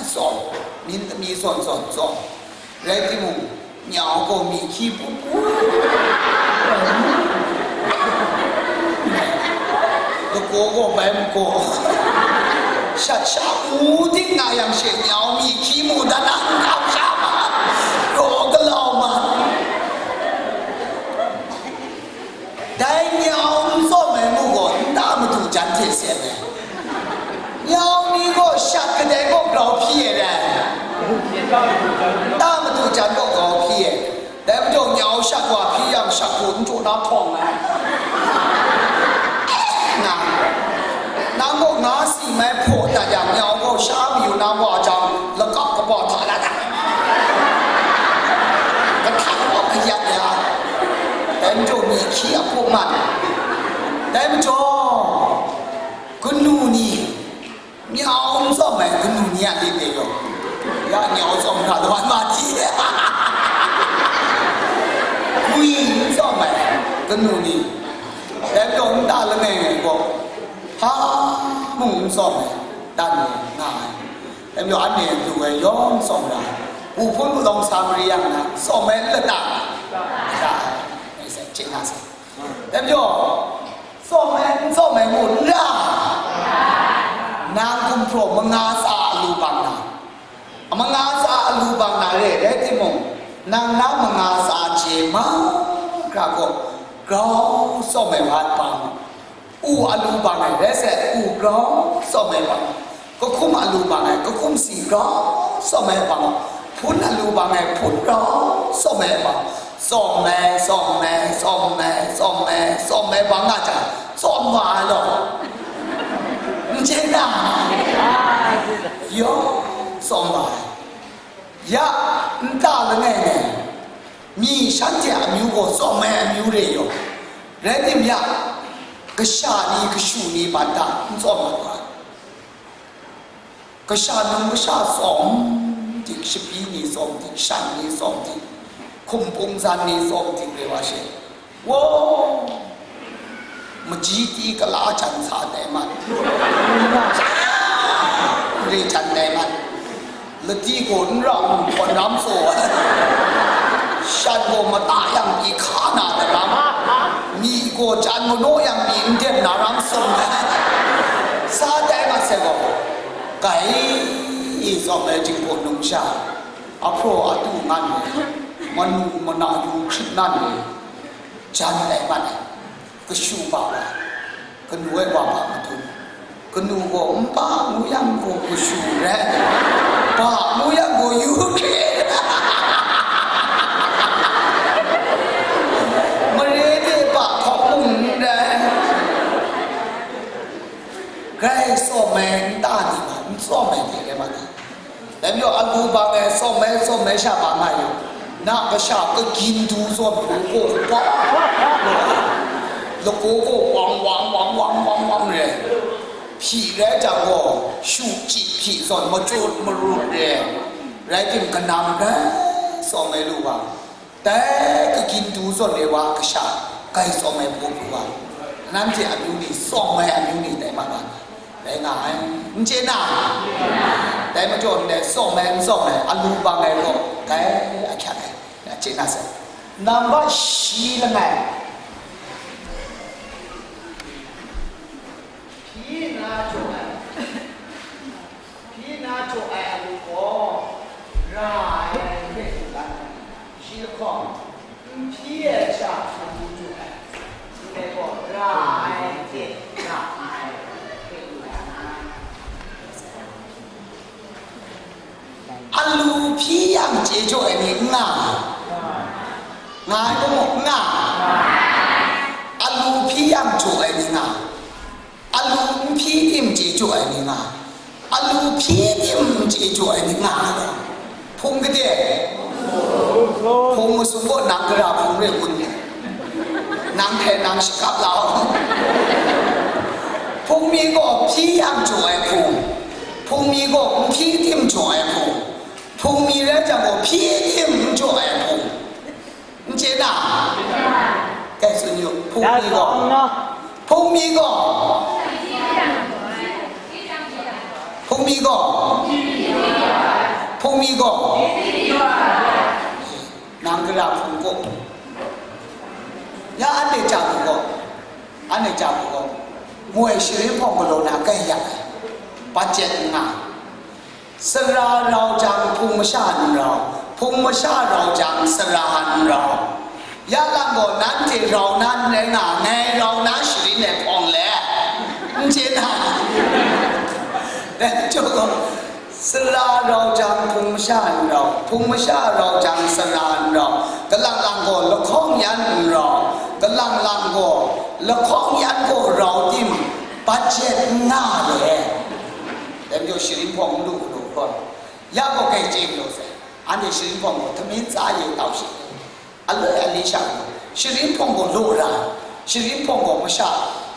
tsawm, myin lami zawn zawn tsawm, rai timung, nyau gaw myi hkyi pu pu, lagaw gaw bai magaw, shat sha mu dik nga yang she, nyau myi hkyi mu dan a nkau sha ma, raw galau ma. Dai nyau n tsawm ai mu gaw, nta madu jan hte seng ai. Nyau ni gaw shat kadai gaw grau hpyi ai rai. Nta madu jan gaw grau hpyi ai. Dai majaw nyau shat wa hpyi yang, shat gaw n jaw na htawng ai. Nga, nang gaw nga si mai hpaw dat yang, nyau gaw sha mayu na wa jang, lakap kaba hta la dat. Kahtang gaw kayat ya. Dai majaw myi hkyi a hpung man. Dai majaw, kanu ni, nyau n tsawm ai kanu ni a lit e gaw, ya nyau tsawm hkra daw ai ma hti. Gwi n tsawm ai kanu ni, dai majaw nta langai ngai gaw, hpa mung n tsawm ai, dan e nga ai. Dai majaw anhte lu ai yawng tsawm ra, wu hpun palawng sa mari yang na, tsawm ai n lata, lata ai, ngai sai chye na sai. Dai majaw, tsawm ai n tsawm ai ngu n ra, nang gumhpraw manga tsa a lu bang na, manga tsa a lu bang na re, rai timung, nang na manga tsa je mahkra gaw, grau tsawm ai wa ai bang, u a lu bang ai, rai sai, u grau tsawm ai bang, kahkum a lu bang ai, kahkum si grau tsawm ai bang, hpun a lu bang ai, hpun grau tsawm ai bang, tsawm ai, tsawm ai, tsawm ai, tsawm ai, tsawm ai bang nga jang, tsawm wa ai law. N chye na? Yawng tsawm wa ai. Ya, nta langai ngai, myi shanhte a amyu gaw tsawm ai amyu re yaw. Rai tim ya, kasha ni, kashu ni ban hta n tsawm mat wa ai. Kasha num kasha tsawm dik, shapi ni tsawm dik, shan ni tsawm dik, hkumpung zan ni tsawm dik re wa she. Wow! Maji ti kala jan sa dai mat. Re jan dai mat. Lati gaw n ra nhtawm ram tsaw ai. Shan gaw mata yang pyi hka na daram. Myi gaw jan manaw yang pyi n dep na ram sung ai. Sa dai mat sai gaw, kai e tsawm ai jinghpaw numsha, ahpraw atu ngan ai, manu mana yu hkrit nan ai, jan dai mat ai. Kashu ba wa, kanu ai wa ba madun, kanu gaw n pa ngu yang gaw kashu rai, pa ngu yang gaw yu hkrit. Mare de pa hkawk mung n rai. Grai tsawm ai nta ni ma, n tsawm ai hte rai ma ta? Dai majaw, alu bang ai, tsawm ai, tsawm ai sha bang nga yu. Na kasha kagyin du zawn gaw, gaw kaba, lagaw gaw wang wang wang wang wang wang re. Hpyi rai jang gaw, shu chyi hpyi zawn machyut marut re. Rai tim, kanam rai tsawm ai lu wa, dai kagyin du zawn ai wa kasha, grai tsawm ai hpaw pru wa, nanhte amyu ni, tsawm ai amyu ni tai ma ga na, rai nga ai, n chye na? Dai majaw ndai tsawm ai n tsawm ai, alu bang ai gaw, dai ahkyak ai, ya chye na sai. Nambat shi langai, hpyi na jaw ai, hpyi na jaw ai alu gaw, ra ai hpe tsun dan ai. Shi lahkawng, n hpyi ai sha alu jaw ai, ndai gaw ra ai hte ra ai hpe tsun dan ai. Alu hpyi yang chye jaw ai ni n nga, nga ai gaw n nga, alu hpyi yang jaw ai ni nga, alu n hpyi tim chye jaw ai ni nga, alu hpyi tim chye jaw ai ni nga, hpung gade, hpung masum gaw nang gara hpung re kun, nang hpe nang shakap lau. Hpung mi gaw hpyi yang jaw ai hpung, hpung mi gaw n hpyi tim jaw ai hpung, hpung mi rai jang gaw hpyi tim n jaw ai hpung. N chye na? Kai tsun yu, hpung mi gaw, hpung mi gaw, Hpung mi gaw, hpung mi gaw, nang gara hpung gaw, ya anhte ja hpung gaw, anhte ja hpung gaw, moi sharin hpawng galaw na kai yak ai, budget n nga. Sara rau jang, hpung masha n rau, hpung masha rau jang, sara n rau. Ya lang gaw, nanhte rau na n rai nga, ngai rau na sharin ai hpawng le, n chye na? Dai majaw gaw, sara rau jang, hpung masha n rau, hpung masha rau jang, sara n rau, kalang lang gaw, lahkawng yan n rau, kalang lang gaw, lahkawng yan gaw rau tim, budget n nga le. Dai majaw sharin hpawng n lu gaw, ya gaw kai chye galaw sai. Anhte sharin hpawng gaw htamin tsa ye tau shi. Aloi ali sha gaw, sharin hpawng gaw law ra, sharin hpawng gaw masha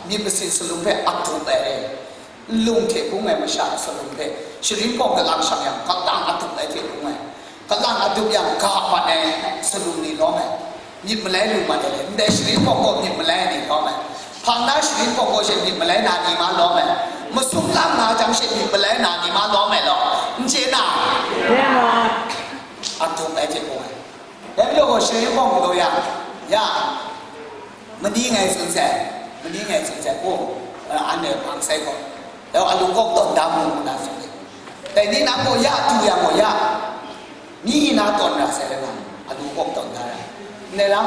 myit masin salum hpe ap dup ai, nlung hte bung ai masha salum hpe, sharin hpawng kalang shang yang, kalang adup ai hte bung ai, kalang adup yang, ga mat ai salum ni lawm ai, myit malai lu mat ai le, ndai sharin hpawng gaw myit malai ni lawm ai, hpang na sharin hpawng gaw she myit malai na ni ma lawm ai, masum lam nga jang she myit malai na ni ma lawm ai law, n chye na? Adup ai hte bung ai. Dai majaw gaw sharin hpawng galaw yang, ya, mani ngai tsun sai, mani ngai tsun sai, oh, anhte hpang sai gaw, dai alu kawk tawn da mu, ngu na tsun ai. Dai ni nang gaw ya du yang gaw ya, myi na tawn ra sai rai nga, alu kawk tawn da ra. Ndai lam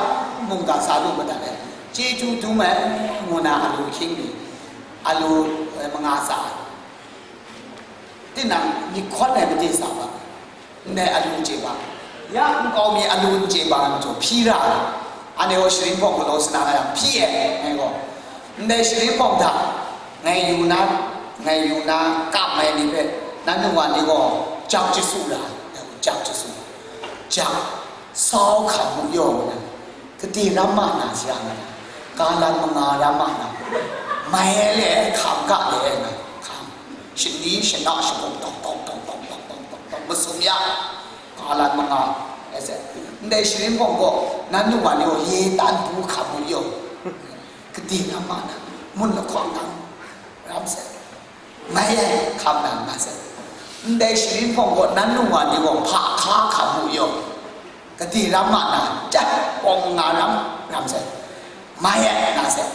mungga sa lu madat ai, chyeju dum ai, ngu na alu hkying ni, alu, eh, manga sa ai. Tinang myit hkawn ai made sa ba, ndai alu chye ba, ya nkau mi alu n chye ba majaw hpyi ra ai. Anhte gaw sharin hpawng galaw sa na nga yang hpyi ai, ngai gaw. Ndai sharin hpawng hta ngai yu na, ngai yu na kam ai ni hpe, nan nu wa ni gaw jak jasu ra, jak jasu, jak, sau hkam mu yaw na, Gade ram ma na sha nga na, ga lan manga ram ma na, mai ai le ai hkam ga le ai na, hkam, shani shana shagawng tawng tawng tawng tawng tawng tawng tawng tawng masum ya, ga lan manga, ai sai. Ndai sharin hpawng gaw, nan nu wa ni gaw ye tan bu hkam mu yaw, gade ram ma na, mun lahkawng nang ram sai. Mai ai hkam na nga sai. Ndai sharin hpawng gaw nan nu wa ni gaw hpa hka hkam mu yaw, gade ram ma na, chyat pawng nga ram, ram sai. Mai ai nga sai.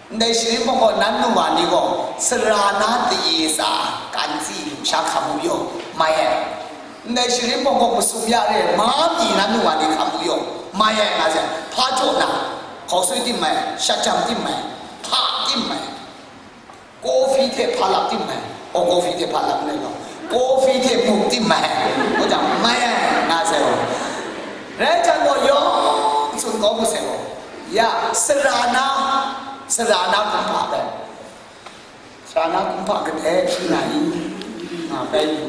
Ndai sharin hpawng gaw nan nu wa ni gaw sara na taye tsa kan tsi lu sha hkam mu yaw, mai ai. Ndai sharin hpawng gaw masum ya re, ma mi nan nu wa ni hkam mu yaw, mai ai nga sai. Hpa jaw na, hkau sui tim mai, shajam tim mai, hpa tim mai. Kofi hte hpa lap tim mai. Oh, kofi hte hpa lap n rai gaw, kofi hte muk tim mai. Gaw jang, mai ai, nga sai gaw. Rai jang gaw, yawng tsun kau mu sai gaw. Ya, sara na, sara na kumhpa bai. Sara na kumhpa kadai hpyi na i? Nga bai ni?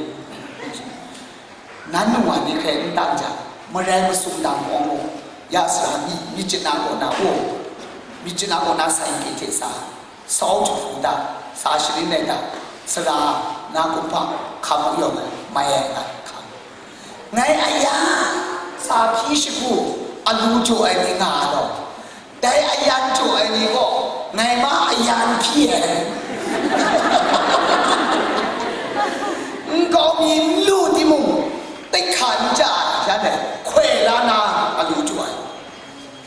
Nan nu wa ni hkrai n tang jang, marai masum dang awng gaw, ya sara mi, myit chana kaw na, oh, myit chana kaw na sai hte sa, sau jahpu da, sa sharin ai da, sara na kumhpa hkam u yaw ai, mai ai nga hkam. Ngai ayan sa hpyi shagu alu jaw ai ni nga a law, dai ayan jaw ai ni gaw, ngai ma ayan hpyi ai. Nkau mi n lu timung, tek hka n ja ai, shan ai, hkoi la na alu jaw ai.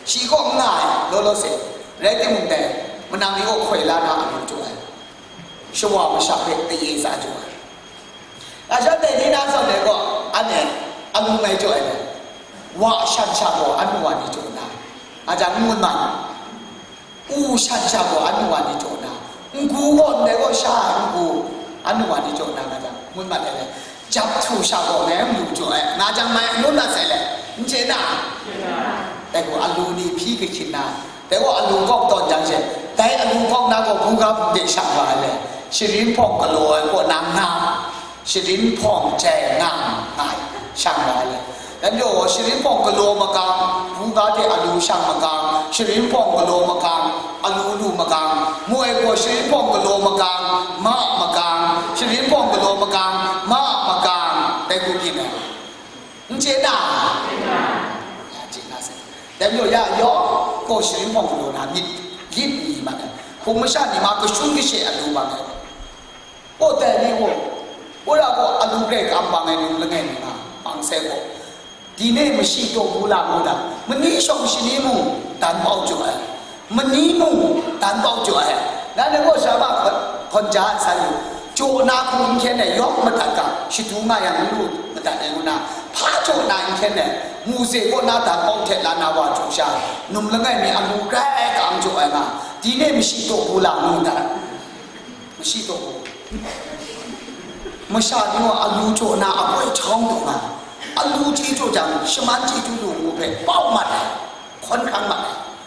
Shi kaw n nga ai, law law se, rai timung dai, manang ni gaw hkoi la na alu jaw ai. Shawa masha hpe taye tsa jaw ai. Lasha dai ni na zawn ai gaw, anhte alu ngai jaw ai dai. Wa shan sha gaw anu wa ni jaw na, a jang ngun man. U shan sha gaw anu wa ni jaw na, ngu gaw ndai gaw sha ai ngu, anu wa ni jaw na, nga jang ngun mat ai le, jap htu sha gaw ngai a matu jaw ai, nga jang mai anun mat sai le, n chye na? Dai gaw alu ni hpyi kahkyin na, dai gaw alu kawk tawn jang she, dai alu kawk na gaw buga hpung de shang wa ai le, sharin hpawng galaw ai kaw na nga, sharin hpawng jai nga, nga ai, shang wa ai le. Dan jaw, sharin hpawng galaw makang, buga hte alu shang makang, sharin hpawng galaw makang, alu lu makang, moi gaw sharin hpawng galaw makang, ma makang, sharin hpawng galaw makang, ma makang, dai hku byin ai. N chye na? Ya chye na se. Dai majaw ya yawng gaw sharin hpawng galaw na myit, lit ni mat ai. Hpung masha ni ma kashun kashe alu mat ai. Kaw dai ni gaw, Wora gaw alu grai kam bang ai num langai mi nga, bang sai gaw, dine mashi taw bu la mu da, mani shawng shani mung dan bau jaw ai, mani mung dan bau jaw ai. Nanhte gaw sha ma hkawn, hkawn ja ai san yu, jaw na hku n hkyen ai, yawng madat ga, shadu nga yang n lu madat ai ngu na, hpa jaw na n hkyen ai, mu ze kaw na dan bau hte la na wa jaw sha, num langai mi alu grai kam jaw ai nga, dine mashi taw bu la mu da. Mashi taw gaw, masha ni gaw alu jaw na akoi htawng taw nga, alu chyeju jang, shaman chyeju lu ngu hpe pau mat ai, hkawn hkrang mat ai.